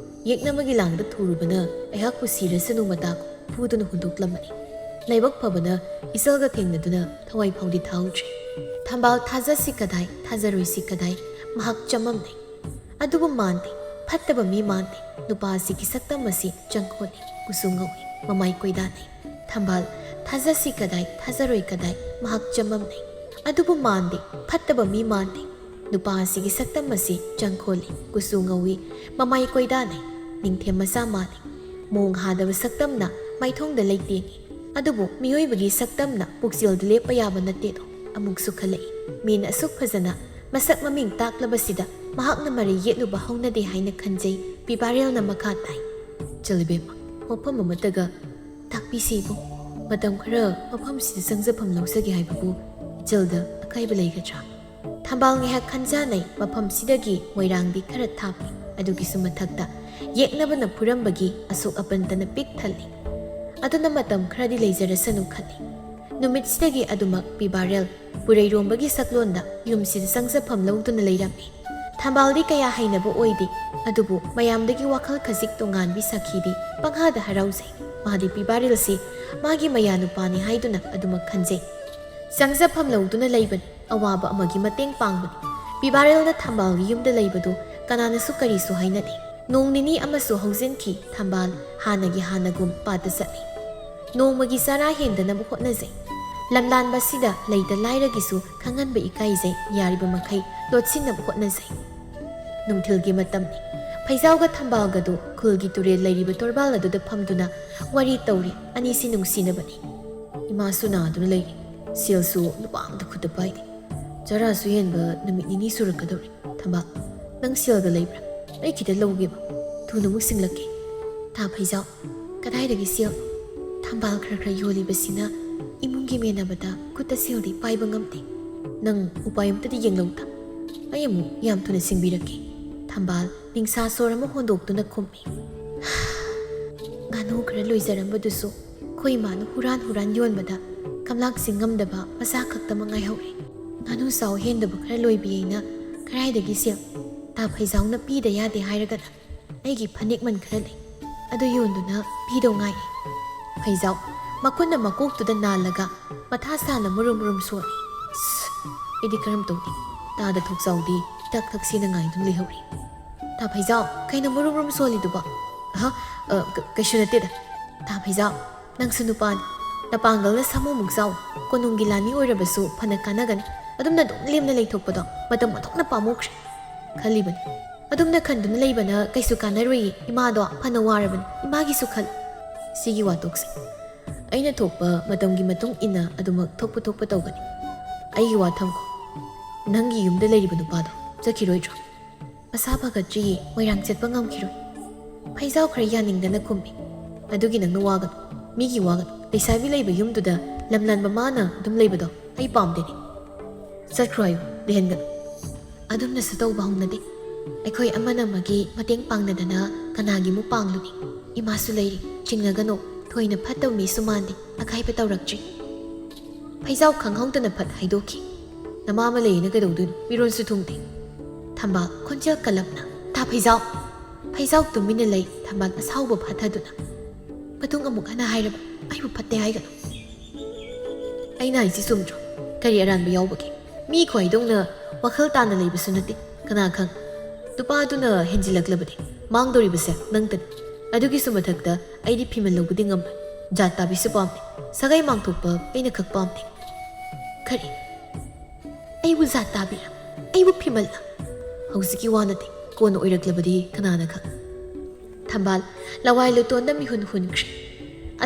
ꯌꯦꯛꯅꯕꯒꯤ ꯂꯥꯡꯗ ꯊꯨꯔꯨꯕꯅ ꯑꯩꯍꯥꯛꯄꯨ ꯁꯤꯔꯁꯅꯨ ꯃꯇꯥꯒꯨꯝ ꯐꯨꯗꯨꯅ ꯍꯨꯟꯗꯣꯛꯂꯝꯕꯅꯤ꯫ ꯂꯥꯏꯕꯛ ꯐꯕꯅ ꯏꯆꯜꯒ ꯊꯦꯡꯅꯗꯨꯅ ꯊꯋꯥꯏ ꯐꯥꯎꯗꯤ ꯊꯥꯍꯧꯗ꯭ꯔꯦ꯫" ꯊꯝꯕꯥꯜ ꯊꯥꯖꯁꯤ ꯀꯗꯥꯏ, ꯊꯥꯖꯔꯣꯏꯁꯤ ꯀꯗꯥꯏ, ꯃꯍꯥꯛ ꯆꯃꯝꯅꯩ꯫ "ꯑꯗꯨꯕꯨ ꯃꯥꯟꯗꯦ, ꯐꯠꯇꯕ ꯃꯤ ꯃꯥꯟꯗꯦ꯫ ꯅꯨꯄꯥ ꯑꯁꯤꯒꯤ ꯁꯛꯇꯝ ꯑꯁꯤ ꯆꯪꯈꯣꯜꯂꯤ, ꯀꯨꯆꯨ ꯉꯧꯏ, ꯃꯃꯥꯏ ꯀꯣꯏꯗꯥꯅꯩ꯫" ꯊꯝꯕꯥꯜ ꯊꯥꯖꯁꯤ ꯀꯗꯥꯏ, ꯊꯥꯖꯔꯣꯏ ꯀꯗꯥꯏ, ꯃꯍꯥꯛ ꯆꯃꯝꯅꯩ꯫ "ꯑꯗꯨꯕꯨ ꯃꯥꯟꯗꯦ, ꯐꯠꯇꯕ ꯃꯤ ꯃꯥꯟꯗꯦ꯫ ꯅꯨꯄꯥ ꯑꯁꯤꯒꯤ ꯁꯛꯇꯝ ꯑꯁꯤ ꯆꯪꯈꯣꯜꯂꯤ, ꯀꯨꯆꯨ ꯉꯧꯏ, ꯃꯃꯥꯏ ꯀꯣꯏꯗꯥꯅꯩ, ꯅꯤꯡꯊꯦꯝ ꯃꯆꯥ ꯃꯥꯜꯂꯤ꯫ ꯃꯣꯡ ꯍꯥꯗꯕ ꯁꯛꯇꯝꯅ ꯃꯥꯏꯊꯣꯡꯗ ꯂꯩꯇꯦꯡꯏ꯫ ꯑꯗꯨꯕꯨ ꯃꯤꯑꯣꯏꯕꯒꯤ ꯁꯛꯇꯝꯅ ꯄꯨꯛꯆꯦꯜꯗ ꯂꯦꯞꯄ ꯌꯥꯕ ꯅꯠꯇꯦꯗꯣ꯫" ꯑꯃꯨꯛꯁꯨ ꯈꯜꯂꯛꯏ, "ꯃꯤꯅ ꯑꯁꯨꯛ ꯐꯖꯅ ꯃꯁꯛ ꯃꯃꯤꯡ ꯇꯥꯛꯂꯕꯁꯤꯗ ꯃꯍꯥꯛꯅ ꯃꯔꯩ ꯌꯦꯠꯂꯨꯕ ꯍꯧꯅꯗꯦ ꯍꯥꯏꯅ ꯈꯟꯖꯩ꯫" ꯄꯤꯕꯥꯔꯦꯜꯅ ꯃꯈꯥ ꯇꯥꯏ, "ꯏꯆꯜ ꯏꯕꯦꯝꯃ, ꯋꯥꯐꯝ ꯑꯃꯠꯇꯒ ꯇꯥꯛꯄꯤꯁꯤ ꯏꯕꯨꯡ꯫ ꯃꯇꯝ ꯈꯔ ꯃꯐꯝꯁꯤꯗ ꯆꯪꯖꯐꯝ ꯂꯧꯖꯒꯦ ꯍꯥꯏꯕꯕꯨ ꯏꯆꯜꯗ ꯑꯀꯥꯏꯕ ꯂꯩꯒꯗ꯭ꯔꯥ?" ꯊꯝꯕꯥꯜ ꯉꯥꯏꯍꯥꯛ ꯈꯟꯖꯥꯅꯩ꯫ ꯃꯐꯝꯁꯤꯗꯒꯤ ꯃꯣꯏꯔꯥꯡꯗꯤ ꯈꯔ ꯊꯥꯞꯄꯤ꯫ ꯑꯗꯨꯒꯤꯁꯨ ꯃꯊꯛꯇ ꯌꯦꯛꯅꯕꯅ ꯐꯨꯔꯝꯕꯒꯤ ꯑꯁꯣꯛ ꯑꯄꯟꯇꯅ ꯄꯤꯛ ꯊꯜꯂꯤ꯫ ꯑꯗꯨꯅ ꯃꯇꯝ ꯈꯔꯗꯤ ꯂꯩꯖꯔꯁꯅꯨ ꯈꯜꯂꯤ꯫ ꯅꯨꯃꯤꯠꯁꯤꯗꯒꯤ ꯑꯗꯨꯃꯛ ꯄꯤꯕꯥꯔꯦꯜ ꯄꯨꯔꯩꯔꯣꯝꯕꯒꯤ ꯁꯛꯂꯣꯟꯗ ꯌꯨꯝꯁꯤꯗ ꯆꯪꯖꯐꯝ ꯂꯧꯗꯨꯅ ꯂꯩꯔꯝꯃꯤ꯫ ꯊꯝꯕꯥꯜꯗꯤ ꯀꯌꯥ ꯍꯩꯅꯕ ꯑꯣꯏꯗꯦ, ꯑꯗꯨꯕꯨ ꯃꯌꯥꯝꯗꯒꯤ ꯋꯥꯈꯜ ꯈꯖꯤꯛ ꯇꯣꯉꯥꯟꯕꯤ ꯁꯥꯈꯤꯗꯤ ꯄꯪꯍꯥꯗ ꯍꯔꯥꯎꯖꯩ꯫ ꯃꯥꯗꯤ ꯄꯤꯕꯥꯔꯦꯜꯁꯤ ꯃꯥꯒꯤ ꯃꯌꯥ ꯅꯨꯄꯥꯅꯤ ꯍꯥꯏꯗꯨꯅ ꯑꯗꯨꯃꯛ ꯈꯟꯖꯩ꯫ ꯆꯪꯖꯐꯝ ꯂꯧꯗꯨꯅ ꯂꯩꯕꯅꯤ꯫ ꯑꯋꯥꯕ ꯑꯃꯒꯤ ꯃꯇꯦꯡ ꯄꯥꯡꯕꯅꯤ꯫ ꯄꯤꯕꯥꯔꯦꯜꯅ ꯊꯝꯕꯥꯜꯒꯤ ꯌꯨꯝꯗ ꯂꯩꯕꯗꯨ ꯀꯅꯥꯅꯁꯨ ꯀꯔꯤꯁꯨ ꯍꯥꯏꯅꯗꯦ꯫ ꯅꯣꯡ ꯅꯤꯅꯤ ꯑꯃꯁꯨ ꯍꯧꯖꯤꯟꯈꯤ꯫ ꯊꯝꯕꯥꯜ ꯍꯥꯟꯅꯒꯤ ꯍꯥꯟꯅꯒꯨꯝ ꯄꯥꯠꯇ ꯆꯠꯂꯤ꯫ ꯅꯣꯡꯃꯒꯤ ꯆꯔꯥ ꯍꯦꯟꯗꯅꯕ ꯍꯣꯠꯅꯖꯩ꯫ ꯂꯝꯂꯥꯟꯕꯁꯤꯗ ꯂꯩꯇ ꯂꯥꯏꯔꯒꯤꯁꯨ ꯈꯪꯍꯟꯕ ꯏꯀꯥꯏꯖꯩ꯫ ꯌꯥꯔꯤꯕ ꯃꯈꯩ ꯂꯣꯠꯁꯤꯟꯅꯕ ꯍꯣꯠꯅꯖꯩ꯫ ꯅꯨꯡꯊꯤꯜꯒꯤ ꯃꯇꯝꯅꯤ꯫ ꯐꯩꯖꯥꯎꯒ ꯊꯝꯕꯥꯜꯒꯗꯨ ꯈꯨꯜꯒꯤ ꯇꯨꯔꯦꯜ ꯂꯩꯔꯤꯕ ꯇꯣꯔꯕꯥꯜ ꯑꯗꯨꯗ ꯐꯝꯗꯨꯅ ꯋꯥꯔꯤ ꯇꯧꯔꯤ꯫ ꯑꯅꯤꯁꯤ ꯅꯨꯡꯁꯤꯅꯕꯅꯤ꯫ ꯏꯃꯥꯁꯨ ꯅꯥꯗꯨꯅ ꯂꯩꯔꯤ꯫ ꯁꯦꯜꯁꯨ ꯂꯨꯄꯥ ꯑꯃꯇ ꯈꯨꯠꯇ ꯄꯥꯏꯗꯦ꯫ ꯆꯔꯥꯁꯨ ꯍꯦꯟꯕ ꯅꯨꯃꯤꯠ ꯅꯤꯅꯤ ꯁꯨꯔꯛꯀꯗꯧꯔꯦ꯫ ꯊꯝꯕꯥꯜ, ꯅꯪ ꯁꯦꯜꯒ ꯂꯩꯕ꯭ꯔꯥ? ꯑꯩ ꯈꯤꯇ ꯂꯧꯒꯦꯕ꯫ ꯊꯨꯅ ꯑꯃꯨꯛ ꯁꯤꯡꯂꯛꯀꯦ꯫ ꯊꯥ ꯐꯩꯖꯥꯎ, ꯀꯗꯥꯏꯗꯒꯤ ꯁꯦꯜ? ꯊꯝꯕꯥꯜ ꯈꯔ ꯈꯔ ꯌꯣꯜꯂꯤꯕꯁꯤꯅ ꯏꯃꯨꯡꯒꯤ ꯃꯦꯟꯅꯕꯗ ꯈꯨꯠꯇ ꯁꯦꯜꯗꯤ ꯄꯥꯏꯕ ꯉꯝꯗꯦ꯫ ꯅꯪ ꯎꯄꯥꯏ ꯑꯝꯇꯗꯤ ꯌꯦꯡꯂꯧꯗ꯫ ꯑꯩ ꯑꯃꯨꯛ ꯌꯥꯝ ꯊꯨꯅ ꯁꯤꯡꯕꯤꯔꯛꯀꯦ꯫ ꯊꯝꯕꯥꯜ ꯅꯤꯡꯁꯥ ꯁꯣꯔ ꯑꯃ ꯍꯣꯟꯗꯣꯛꯇꯨꯅ ꯈꯨꯝꯃꯤ꯫ ꯉꯥꯅꯨ ꯈꯔ ꯂꯣꯏꯖꯔꯝꯕꯗꯨꯁꯨ ꯑꯩꯈꯣꯏ ꯏꯃꯥꯅ ꯍꯨꯔꯥꯟ ꯍꯨꯔꯥꯟ ꯌꯣꯟꯕꯗ ꯀꯝꯂꯥꯛꯁꯤꯡ ꯉꯝꯗꯕ ꯃꯆꯥ ꯈꯛꯇꯃꯛ ꯉꯥꯏꯍꯧꯔꯦ꯫ ꯉꯥꯅꯨ ꯆꯥꯎ ꯍꯦꯟꯗꯕ ꯈꯔ ꯂꯣꯏꯕꯤꯌꯦꯅ ꯀꯗꯥꯏꯗꯒꯤ ꯁꯦꯜ? ꯇꯥ ꯐꯩꯖꯥꯎꯅ ꯄꯤꯗ ꯌꯥꯗꯦ ꯍꯥꯏꯔꯒꯅ ꯑꯩꯒꯤ ꯐꯅꯦꯛ ꯃꯟ ꯈꯔ ꯂꯩ, ꯑꯗꯨ ꯌꯣꯟꯗꯨꯅ ꯄꯤꯗꯧ ꯉꯥꯏ꯫ ꯐꯩꯖꯥꯎ ꯃꯈꯨꯠꯅ ꯃꯀꯣꯛꯇꯨꯗ ꯅꯥꯜꯂꯒ ꯃꯊꯥ ꯁꯥꯅ ꯃꯨꯔꯨꯝ ꯃꯨꯔꯨꯝ ꯁꯣꯜꯂꯤ꯫ "ꯁ, ꯑꯩꯗꯤ ꯀꯔꯝ ꯇꯧꯅꯤ?" ꯇꯥꯗ ꯊꯣꯛꯆꯥꯎꯗꯤ ꯍꯤꯗꯥꯛ ꯊꯛꯁꯦꯅ ꯉꯥꯏꯗꯨꯅ ꯂꯩꯍꯧꯔꯤ꯫ "ꯇꯥ ꯐꯩꯖꯥꯎ, ꯀꯩꯅꯣ ꯃꯨꯔꯨꯝ ꯃꯨꯔꯨꯝ ꯁꯣꯜꯂꯤꯗꯨꯕꯣ?" "ꯑꯍ, ꯑ, ꯀ-, ꯀꯩꯁꯨ ꯅꯠꯇꯦꯗ꯫ ꯇꯥ ꯐꯩꯖꯥꯎ, ꯅꯪꯁꯨ ꯅꯨꯄꯥꯅꯤ꯫ ꯅꯄꯥꯡꯒꯜꯅ ꯁꯥꯃꯨꯃꯨꯛ ꯆꯥꯎ꯫ ꯀꯣꯅꯨꯡꯒꯤ ꯂꯥꯟꯃꯤ ꯑꯣꯏꯔꯕꯁꯨ ꯐꯅ ꯀꯥꯟꯅꯒꯅꯤ꯫ ꯑꯗꯨꯝꯅ ꯑꯗꯨꯝ ꯂꯦꯝꯅ ꯂꯩꯊꯣꯛꯄꯗꯣ ꯃꯇꯝ ꯑꯣꯟꯊꯣꯛꯅ ꯄꯥꯝꯃꯨꯈ꯭ꯔꯦ" ꯈꯜꯂꯤꯕꯅꯤ꯫ ꯑꯗꯨꯝꯅ ꯈꯟꯗꯨꯅ ꯂꯩꯕꯅ ꯀꯩꯁꯨ ꯀꯥꯟꯅꯔꯣꯏꯌꯦ꯫ ꯏꯃꯥꯗꯣ ꯐꯅ ꯋꯥꯔꯕꯅꯤ꯫ ꯏꯃꯥꯒꯤꯁꯨ ꯈꯜ꯫ ꯁꯤꯒꯤ ꯋꯥ ꯇꯣꯛꯁꯤ꯫ ꯑꯩꯅ ꯊꯣꯛꯄ ꯃꯇꯝꯒꯤ ꯃꯇꯨꯡ ꯏꯟꯅ ꯑꯗꯨꯃꯛ ꯊꯣꯛꯄ ꯊꯣꯛꯄ ꯇꯧꯒꯅꯤ꯫ ꯑꯩꯒꯤ ꯋꯥ ꯊꯝꯈꯣ꯫ ꯅꯪꯒꯤ ꯌꯨꯝꯗ ꯂꯩꯔꯤꯕ ꯅꯨꯄꯥꯗꯣ ꯆꯠꯈꯤꯔꯣꯏꯗ꯭ꯔꯣ? ꯃꯁꯥ ꯐꯒꯠꯇ꯭ꯔꯤꯌꯦ, ꯃꯣꯏꯔꯥꯡ ꯆꯠꯄ ꯉꯝꯈꯤꯔꯣꯏ꯫ ꯐꯩꯖꯥꯎ ꯈꯔ ꯌꯥꯅꯤꯡꯗꯅ ꯈꯨꯝꯃꯤ꯫ ꯑꯗꯨꯒꯤ ꯅꯪꯅ ꯋꯥꯒꯅꯨ, ꯃꯤꯒꯤ ꯋꯥꯒꯅꯨ꯫ ꯂꯩꯁꯥꯕꯤ ꯂꯩꯕ ꯌꯨꯝꯗꯨꯗ ꯂꯝꯂꯥꯟꯕ ꯃꯥꯅ ꯑꯗꯨꯝ ꯂꯩꯕꯗꯣ ꯑꯩ ꯄꯥꯝꯗꯦꯅꯦ꯫ ꯆꯠꯈ꯭ꯔꯣ ꯍꯥꯏꯌꯨ, ꯂꯩꯍꯟꯒꯅꯨ꯫ ꯑꯗꯨꯝꯅꯁꯨ ꯇꯧꯕ ꯍꯧꯅꯗꯦ꯫ ꯑꯩꯈꯣꯏ ꯑꯃꯅ ꯑꯃꯒꯤ ꯃꯇꯦꯡ ꯄꯥꯡꯅꯗꯅ ꯀꯅꯥꯒꯤꯃꯨꯛ ꯄꯥꯡꯂꯨꯅꯤ? ꯏꯃꯥꯁꯨ ꯂꯩꯔꯤ, ꯆꯤꯡꯅꯒꯅꯣ꯫ ꯊꯣꯏꯅ ꯐꯠꯇꯕ ꯃꯤꯁꯨ ꯃꯥꯟꯗꯦ, ꯑꯈꯥꯏꯕ ꯇꯧꯔꯛꯇ꯭ꯔꯤ꯫ ꯐꯩꯖꯥꯎ ꯈꯪꯍꯧꯗꯅ ꯐꯠ ꯍꯥꯏꯗꯣꯛꯈꯤ꯫ ꯅꯃꯥ ꯑꯃ ꯂꯩꯌꯦꯅ ꯀꯩꯗꯧꯗꯣꯏꯅꯣ? ꯃꯤꯔꯣꯟꯁꯨ ꯊꯨꯡꯗꯦ꯫ ꯊꯝꯕꯥꯜ ꯈꯣꯟꯖꯦꯜ ꯀꯜꯂꯞꯅ, "ꯇꯥ ꯐꯩꯖꯥꯎ!" ꯐꯩꯖꯥꯎ ꯇꯨꯃꯤꯟꯅ ꯂꯩ, ꯊꯝꯕꯥꯜ ꯑꯁꯥꯎꯕ ꯐꯥꯊꯗꯨꯅ꯫ "ꯃꯇꯨꯡ ꯑꯃꯨꯛ ꯍꯟꯅ ꯍꯥꯏꯔꯕ ꯑꯩꯕꯨ ꯐꯠꯇꯦ ꯍꯥꯏꯒꯅꯨ꯫ ꯑꯩꯅ ꯍꯥꯏꯁꯤ ꯆꯨꯝꯗ꯭ꯔꯣ? ꯀꯔꯤ ꯑꯔꯥꯟꯕ ꯌꯥꯎꯕꯒꯦ? ꯃꯤ ꯈ꯭ꯋꯥꯏꯗꯧꯅ ꯋꯥꯈꯜ ꯇꯥꯅ ꯂꯩꯕꯁꯨ ꯅꯠꯇꯦ꯫ ꯀꯅꯥ ꯈꯪ? ꯅꯨꯄꯥꯗꯨꯅ ꯍꯦꯟꯖꯤꯜꯂꯛꯂꯕꯗꯤ ꯃꯥꯡꯗꯧꯔꯤꯕꯁꯦ ꯅꯪꯇꯅꯤ꯫ ꯑꯗꯨꯒꯤꯁꯨ ꯃꯊꯛꯇ ꯑꯩꯗꯤ ꯐꯤꯃꯜ ꯂꯧꯕꯗꯤ ꯉꯝꯂꯣꯏ꯫ ꯖꯥꯠ ꯇꯥꯕꯤꯁꯨ ꯄꯥꯝꯗꯦ꯫ ꯁꯥꯒꯩ ꯃꯥꯡꯊꯣꯛꯄ ꯑꯩꯅ ꯈꯛ ꯄꯥꯝꯗꯦ꯫" "ꯀꯔꯤ? ꯑꯩꯕꯨ ꯖꯥꯠ ꯇꯥꯕꯤꯔ? ꯑꯩꯕꯨ ꯐꯤꯃꯜꯂ?" "ꯍꯧꯖꯤꯛꯀꯤ ꯋꯥ ꯅꯠꯇꯦ, ꯀꯣꯟꯅ ꯑꯣꯏꯔꯛꯂꯕꯗꯤ ꯀꯅꯥꯅ ꯈꯪ? ꯊꯝꯕꯥꯜ ꯂꯋꯥꯏ ꯂꯨꯇꯣꯟꯗ ꯃꯤꯍꯨꯟ ꯍꯨꯟꯈ꯭ꯔꯦ꯫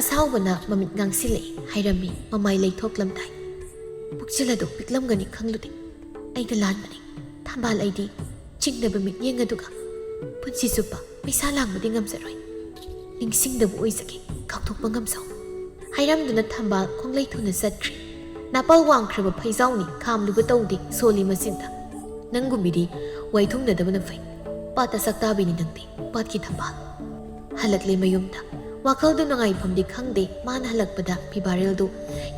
ꯑꯁꯥꯎꯕꯅ ꯃꯃꯤꯠ ꯉꯥꯡꯁꯤꯜꯂꯛꯏ꯫ ꯍꯥꯏꯔꯝꯃꯤ, ꯃꯃꯥꯏ ꯂꯩꯊꯣꯛꯂꯝꯗꯥꯏ꯫ ꯄꯨꯛꯆꯦꯜ ꯑꯗꯨ ꯄꯤꯛꯂꯝꯒꯅꯤ ꯈꯪꯂꯨꯗꯦ꯫ ꯑꯩꯅ ꯂꯥꯟꯕꯅꯤ꯫ ꯊꯝꯕꯥꯜ, ꯑꯩꯗꯤ ꯆꯤꯡꯅꯕ ꯃꯤꯠꯌꯦꯡ ꯑꯗꯨꯒ ꯄꯨꯟꯁꯤ ꯆꯨꯞꯄ ꯄꯩꯁꯥ ꯂꯥꯡꯕꯗꯤ ꯉꯝꯖꯔꯣꯏ꯫ ꯅꯤꯡꯁꯤꯡꯗꯕ ꯑꯣꯏꯖꯒꯦ, ꯀꯥꯎꯊꯣꯛꯄ ꯉꯝꯖꯧ꯫ ꯍꯥꯏꯔꯝꯗꯨꯅ ꯊꯝꯕꯥꯜ ꯈꯣꯡꯂꯩ ꯊꯨꯅ ꯆꯠꯈ꯭ꯔꯦ꯫ ꯅꯥꯄꯜ ꯋꯥꯡꯈ꯭ꯔꯕ ꯐꯩꯖꯥꯎꯅꯤ ꯈꯥꯝꯂꯨꯕ ꯇꯧꯗꯦ ꯁꯣꯜꯂꯤ ꯃꯆꯤꯟꯗ꯫ ꯅꯪꯒꯨꯝꯕꯤꯗꯤ ꯋꯥꯏꯊꯨꯡꯅꯗꯕꯅ ꯐꯩ꯫ ꯄꯥꯠꯇ ꯁꯛꯇꯥꯕꯤꯅꯤ ꯅꯪꯗꯤ, ꯄꯥꯠꯀꯤ ꯊꯝꯕꯥꯜ꯫ ꯍꯜꯂꯛꯂꯦ ꯃꯌꯨꯝꯗ꯫ ꯋꯥꯈꯜꯗꯨ ꯅꯨꯡꯉꯥꯏꯐꯝꯗꯤ ꯈꯪꯗꯦ꯫ ꯃꯥꯅ ꯍꯜꯂꯛꯄꯗ ꯐꯤꯕꯥꯔꯦꯜꯗꯨ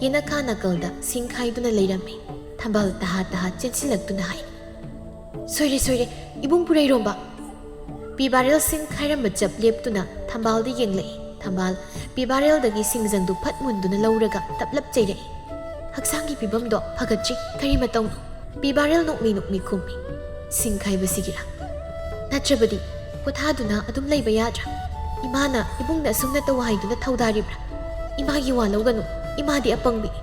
ꯌꯦꯅꯈꯥ ꯅꯥꯀꯜꯗ ꯁꯤꯡ ꯈꯥꯏꯗꯨꯅ ꯂꯩꯔꯝꯃꯤ꯫ ꯊꯝꯕꯥꯜ ꯇꯍꯥ ꯇꯍꯥ ꯆꯦꯟꯁꯤꯜꯂꯛꯇꯨꯅ ꯍꯥꯏ, "ꯁꯣꯏꯔꯦ, ꯁꯣꯏꯔꯦ, ꯏꯕꯨꯡ ꯄꯨꯔꯩꯔꯣꯝꯕ!" ꯄꯤꯕꯥꯔꯦꯜ ꯁꯤꯡ ꯈꯥꯏꯔꯝꯕ ꯆꯞ ꯂꯦꯞꯇꯨꯅ ꯊꯝꯕꯥꯜꯗ ꯌꯦꯡꯂꯛꯏ꯫ ꯊꯝꯕꯥꯜ ꯄꯤꯕꯥꯔꯦꯜꯗꯒꯤ ꯁꯤꯡꯖꯪꯗꯨ ꯐꯠ ꯃꯨꯟꯗꯨꯅ ꯂꯧꯔꯒ ꯇꯞꯂꯞ ꯆꯩꯔꯛꯏ꯫ "ꯍꯛꯆꯥꯡꯒꯤ ꯐꯤꯕꯝꯗꯣ ꯐꯒꯠꯇ꯭ꯔꯤ, ꯀꯔꯤ ꯃꯇꯧꯅꯣ?" ꯄꯤꯕꯥꯔꯦꯜ ꯅꯣꯛꯃꯤ ꯅꯣꯛꯃꯤ ꯈꯨꯝꯃꯤ꯫ "ꯁꯤꯡ ꯈꯥꯏꯕꯁꯤꯒꯤꯔꯥ? ꯅꯠꯇ꯭ꯔꯕꯗꯤ ꯄꯣꯊꯥꯗꯨꯅ ꯑꯗꯨꯝ ꯂꯩꯕ ꯌꯥꯗ꯭ꯔꯥ? ꯏꯃꯥꯅ ꯏꯕꯨꯡꯅ ꯑꯁꯨꯝꯅ ꯇꯧ ꯍꯥꯏꯗꯨꯅ ꯊꯧꯗꯥꯔꯤꯕ꯭ꯔꯥ? ꯏꯃꯥꯒꯤ ꯋꯥ ꯂꯧꯒꯅꯨ, ꯏꯃꯥꯗꯤ ꯑꯄꯪꯕꯤꯅꯤ꯫"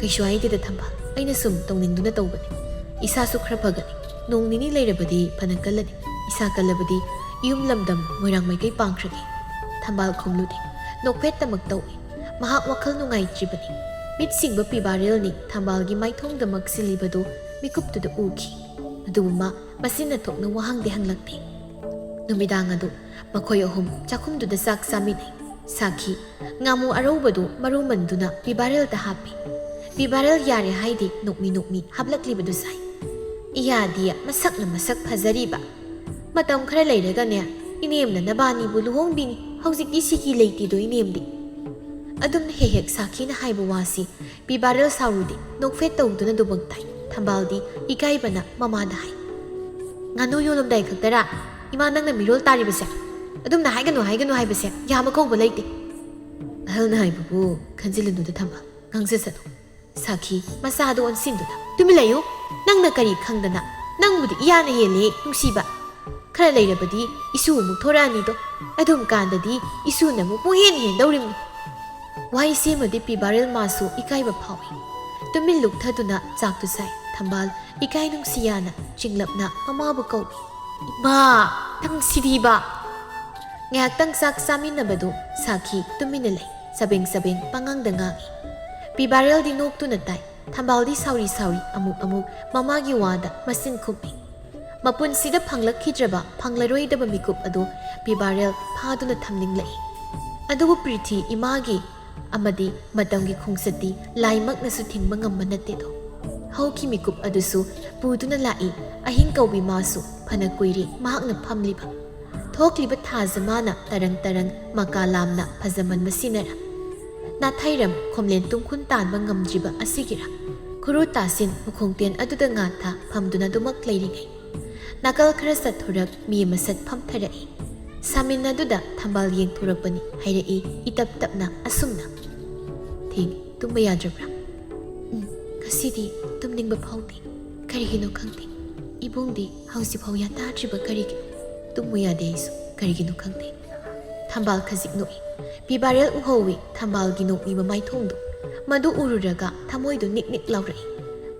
"ꯀꯩꯁꯨ ꯍꯥꯏꯗꯦꯗ ꯊꯝꯕꯥꯜ, ꯑꯩꯅ ꯁꯨꯝ ꯇꯧꯅꯤꯡꯗꯨꯅ ꯇꯧꯕꯅꯤ꯫ ꯏꯁꯥꯁꯨ ꯈꯔ ꯐꯒꯅꯤ, ꯅꯣꯡ ꯅꯤꯅꯤ ꯂꯩꯔꯕꯗꯤ ꯐꯅ ꯀꯜꯂꯅꯤ꯫ ꯏꯁꯥ ꯀꯜꯂꯕꯗꯤ ꯏꯌꯨꯝ ꯂꯝꯗꯝ ꯃꯣꯏꯔꯥꯡ ꯃꯥꯏꯀꯩ ꯄꯥꯡꯈ꯭ꯔꯒꯦ꯫" ꯊꯝꯕꯥꯜ ꯈꯨꯝꯂꯨꯗꯦ, ꯅꯣꯛꯐꯦꯠꯇꯃꯛ ꯇꯧꯏ꯫ ꯃꯍꯥꯛ ꯋꯥꯈꯜ ꯅꯨꯡꯉꯥꯏꯇ꯭ꯔꯤꯕꯅꯤ꯫ ꯃꯤꯠ ꯁꯤꯡꯕ ꯄꯤꯕꯥꯔꯦꯜꯅꯤ ꯊꯝꯕꯥꯜꯒꯤ ꯃꯥꯏꯊꯣꯡꯗꯃꯛ ꯁꯤꯜꯂꯤꯕꯗꯨ ꯃꯤꯀꯨꯞꯇꯨꯗ ꯎꯈꯤ꯫ ꯑꯗꯨꯕꯨ ꯃꯥ ꯃꯆꯤꯟꯅ ꯊꯣꯛꯅ ꯋꯥꯍꯪꯗꯤ ꯍꯪꯂꯛꯇꯦ꯫ ꯅꯨꯃꯤꯗꯥꯡ ꯑꯗꯨ ꯃꯈꯣꯏ ꯑꯍꯨꯝ ꯆꯥꯛꯈꯨꯝꯗꯨꯗ ꯆꯥꯛ ꯆꯥꯃꯤꯟꯅꯩ꯫ ꯁꯥꯈꯤ, ꯉꯥꯃꯨ ꯑꯔꯧꯕꯗꯨ ꯃꯔꯨ ꯃꯟꯗꯨꯅ ꯄꯤꯕꯥꯔꯦꯜꯗ ꯍꯥꯞꯄꯤ꯫ ꯄꯤꯕꯥꯔꯦꯜ ꯌꯥꯔꯦ ꯍꯥꯏꯗꯦ, ꯅꯣꯛꯃꯤ ꯅꯣꯛꯃꯤ ꯍꯥꯞꯂꯛꯂꯤꯕꯗꯨ ꯁꯥꯏ꯫ "ꯏꯌꯥꯗꯤ ꯃꯁꯛꯅ ꯃꯁꯛ ꯐꯖꯔꯤꯕ꯫ ꯃꯇꯝ ꯈꯔ ꯂꯩꯔꯒꯅꯦ, ꯏꯅꯦꯝꯅ ꯅꯕꯥꯅꯤꯕꯨ ꯂꯨꯍꯣꯡꯕꯤꯅꯤ꯫ ꯍꯧꯖꯤꯛꯇꯤ ꯁꯤꯀꯤ ꯂꯩꯇꯦꯗꯣ ꯏꯅꯦꯝꯗꯤ꯫" ꯑꯗꯨꯝ ꯍꯦꯛ ꯍꯦꯛ ꯁꯥꯈꯤꯅ ꯍꯥꯏꯕ ꯋꯥꯁꯤ ꯄꯤꯕꯥꯔꯦꯜ ꯁꯥꯎꯔꯨꯗꯦ, ꯅꯣꯛꯐꯦꯠ ꯇꯧꯗꯨꯅ ꯑꯗꯨꯃꯛ ꯇꯥꯏ꯫ ꯊꯝꯕꯥꯜꯗꯤ ꯏꯀꯥꯏꯕꯅ ꯃꯃꯥꯗ ꯍꯥꯏ, "ꯉꯥꯅꯨ ꯌꯣꯜꯂꯝꯗꯥꯏ ꯈꯛꯇꯔꯥ ꯏꯃꯥ ꯅꯪꯅ ꯃꯤꯔꯣꯜ ꯇꯥꯔꯤꯕꯁꯦ? ꯑꯗꯨꯝꯅ ꯍꯥꯏꯒꯅꯨ, ꯍꯥꯏꯒꯅꯨ ꯍꯥꯏꯕꯁꯦ ꯌꯥꯕ ꯀꯧꯕ ꯂꯩꯇꯦ꯫" "ꯑꯍꯜꯅ ꯍꯥꯏꯕꯕꯨ ꯈꯟꯖꯤꯜꯂꯨꯅꯨꯗ ꯊꯝꯕꯥꯜ, ꯉꯥꯡꯖꯁꯅꯨ꯫" ꯁꯥꯈꯤ ꯃꯆꯥꯗꯨ ꯑꯣꯟꯁꯤꯟꯗꯨꯅ, "ꯇꯨꯃꯤꯟ ꯂꯩꯌꯨ꯫ ꯅꯪꯅ ꯀꯔꯤ ꯈꯪꯗꯅ? ꯅꯪꯕꯨꯗꯤ ꯏꯌꯥꯅ ꯍꯦꯜꯂꯦ ꯅꯨꯡꯁꯤꯕ꯫ ꯈꯔ ꯂꯩꯔꯕꯗꯤ ꯏꯁꯨ ꯑꯃꯨꯛ ꯊꯣꯔꯛꯑꯅꯤꯗꯣ꯫ ꯑꯗꯨꯝ ꯀꯥꯟꯗꯗꯤ ꯏꯁꯨꯅ ꯑꯃꯨꯛ ꯄꯨꯡꯍꯦꯟ ꯍꯦꯟꯗꯧꯔꯤꯕꯅꯤ꯫" ꯋꯥꯍꯩ ꯁꯤꯃꯗꯤ ꯄꯤꯕꯥꯔꯦꯜ ꯃꯥꯁꯨ ꯏꯀꯥꯏꯕ ꯐꯥꯎꯏ꯫ ꯇꯨꯃꯤꯟ ꯂꯨꯞꯊꯗꯨꯅ ꯆꯥꯛꯇꯨ ꯆꯥꯏ꯫ ꯊꯝꯕꯥꯜ ꯏꯀꯥꯏ ꯅꯨꯡꯁꯤ ꯌꯥꯅ ꯆꯤꯡꯂꯞꯅ ꯃꯃꯥꯕꯨ ꯀꯧꯏ꯫ "ꯏꯃꯥ, ꯅꯪ ꯁꯤꯗꯤꯕ!" ꯉꯥꯏꯍꯥꯛꯇꯪ ꯆꯥꯛ ꯆꯥꯃꯤꯟꯅꯕꯗꯨ ꯁꯥꯈꯤ ꯇꯨꯃꯤꯟꯅ ꯂꯩ꯫ ꯆꯕꯦꯡ ꯆꯕꯦꯡ ꯄꯉꯥꯡꯗ ꯉꯥꯡꯏ꯫ ꯄꯤꯕꯥꯔꯦꯜꯗꯤ ꯅꯣꯛꯇꯨꯅ ꯇꯥꯏ꯫ ꯊꯝꯕꯥꯜꯗꯤ ꯁꯥꯎꯔꯤ ꯁꯥꯎꯔꯤ ꯑꯃꯨꯛ ꯑꯃꯨꯛ ꯃꯃꯥꯒꯤ ꯋꯥꯗ ꯃꯆꯤꯟ ꯈꯨꯝꯃꯤ꯫ ꯃꯄꯨꯟꯁꯤꯗ ꯐꯪꯂꯛꯈꯤꯗ꯭ꯔꯕ, ꯐꯪꯂꯔꯣꯏꯗꯕ ꯃꯤꯀꯨꯞ ꯑꯗꯨ ꯄꯤꯕꯥꯔꯦꯜ ꯐꯥꯗꯨꯅ ꯊꯝꯅꯤꯡꯂꯛꯏ꯫ ꯑꯗꯨꯕꯨ ꯄ꯭ꯔꯤꯊꯤ ꯏꯃꯥꯒꯤ ꯑꯃꯗꯤ ꯃꯇꯝꯒꯤ ꯈꯣꯡꯆꯠꯇꯤ ꯂꯥꯏꯃꯛꯅꯁꯨ ꯊꯤꯡꯕ ꯉꯝꯕ ꯅꯠꯇꯦꯗꯣ꯫ ꯍꯧꯈꯤ ꯃꯤꯀꯨꯞ ꯑꯗꯨꯁꯨ ꯄꯨꯗꯨꯅ ꯂꯥꯛꯏ꯫ ꯑꯍꯤꯡ ꯀꯧꯕꯤ ꯃꯥꯁꯨ ꯐꯅ ꯀꯨꯏꯔꯦ ꯃꯍꯥꯛꯅ ꯐꯝꯂꯤꯕ꯫ ꯊꯣꯛꯂꯤꯕ ꯊꯥꯖ ꯃꯥꯅ ꯇꯔꯪ ꯇꯔꯪ ꯃꯀꯥ ꯂꯥꯝꯅ ꯐꯖꯃꯟꯕꯁꯤꯅꯔ? ꯅꯥꯊꯩꯔꯝ ꯈꯣꯝꯂꯦꯟ ꯇꯨꯡꯈꯨꯟ ꯇꯥꯟꯕ ꯉꯝꯗ꯭ꯔꯤꯕ ꯑꯁꯤꯒꯤꯔ? ꯈꯨꯔꯨ ꯇꯥꯁꯤꯟ ꯃꯈꯣꯡꯇꯦꯟ ꯑꯗꯨꯗ ꯉꯥꯟꯊ ꯐꯝꯗꯨꯅ ꯑꯗꯨꯃꯛ ꯂꯩꯔꯤꯉꯩ, ꯅꯥꯀꯜ ꯈꯔ ꯆꯠꯊꯣꯔꯛ ꯃꯤ ꯑꯃ ꯁꯠ ꯐꯝꯊꯔꯛꯏ꯫ ꯁꯥꯃꯤꯟ ꯑꯗꯨꯗ ꯊꯝꯕꯥꯜ ꯌꯦꯡꯊꯣꯔꯛꯄꯅꯤ ꯍꯥꯏꯔꯛꯏ ꯏꯇꯞ ꯇꯞꯅ ꯑꯁꯨꯝꯅ꯫ "ꯊꯦꯡ, ꯇꯨꯝꯕ ꯌꯥꯗ꯭ꯔꯕ꯭ꯔꯥ?" "ꯎꯝ, ꯉꯁꯤꯗꯤ ꯇꯨꯝꯅꯤꯡꯕ ꯐꯥꯎꯗꯦ꯫ ꯀꯔꯤꯒꯤꯅꯣ ꯈꯪꯗꯦ꯫ ꯏꯕꯨꯡꯗꯤ ꯍꯧꯖꯤꯛꯐꯥꯎ ꯌꯥ ꯇꯥꯗ꯭ꯔꯤꯕ ꯀꯔꯤꯒꯤꯅꯣ? ꯇꯨꯝꯃꯨ ꯌꯥꯗꯦ ꯑꯩꯁꯨ, ꯀꯔꯤꯒꯤꯅꯣ ꯈꯪꯗꯦ꯫" ꯊꯝꯕꯥꯜ ꯈꯖꯤꯛ ꯅꯣꯛꯏ꯫ ꯄꯤꯕꯥꯔꯦꯜ ꯎꯍꯧꯏ ꯊꯝꯕꯥꯜꯒꯤ ꯅꯣꯛꯃꯤ ꯃꯃꯥꯏꯊꯣꯡꯗꯨ꯫ ꯃꯗꯨ ꯎꯔꯨꯔꯒ ꯊꯃꯣꯏꯗꯨ ꯅꯤꯛ ꯅꯤꯛ ꯂꯥꯎꯔꯛꯏ꯫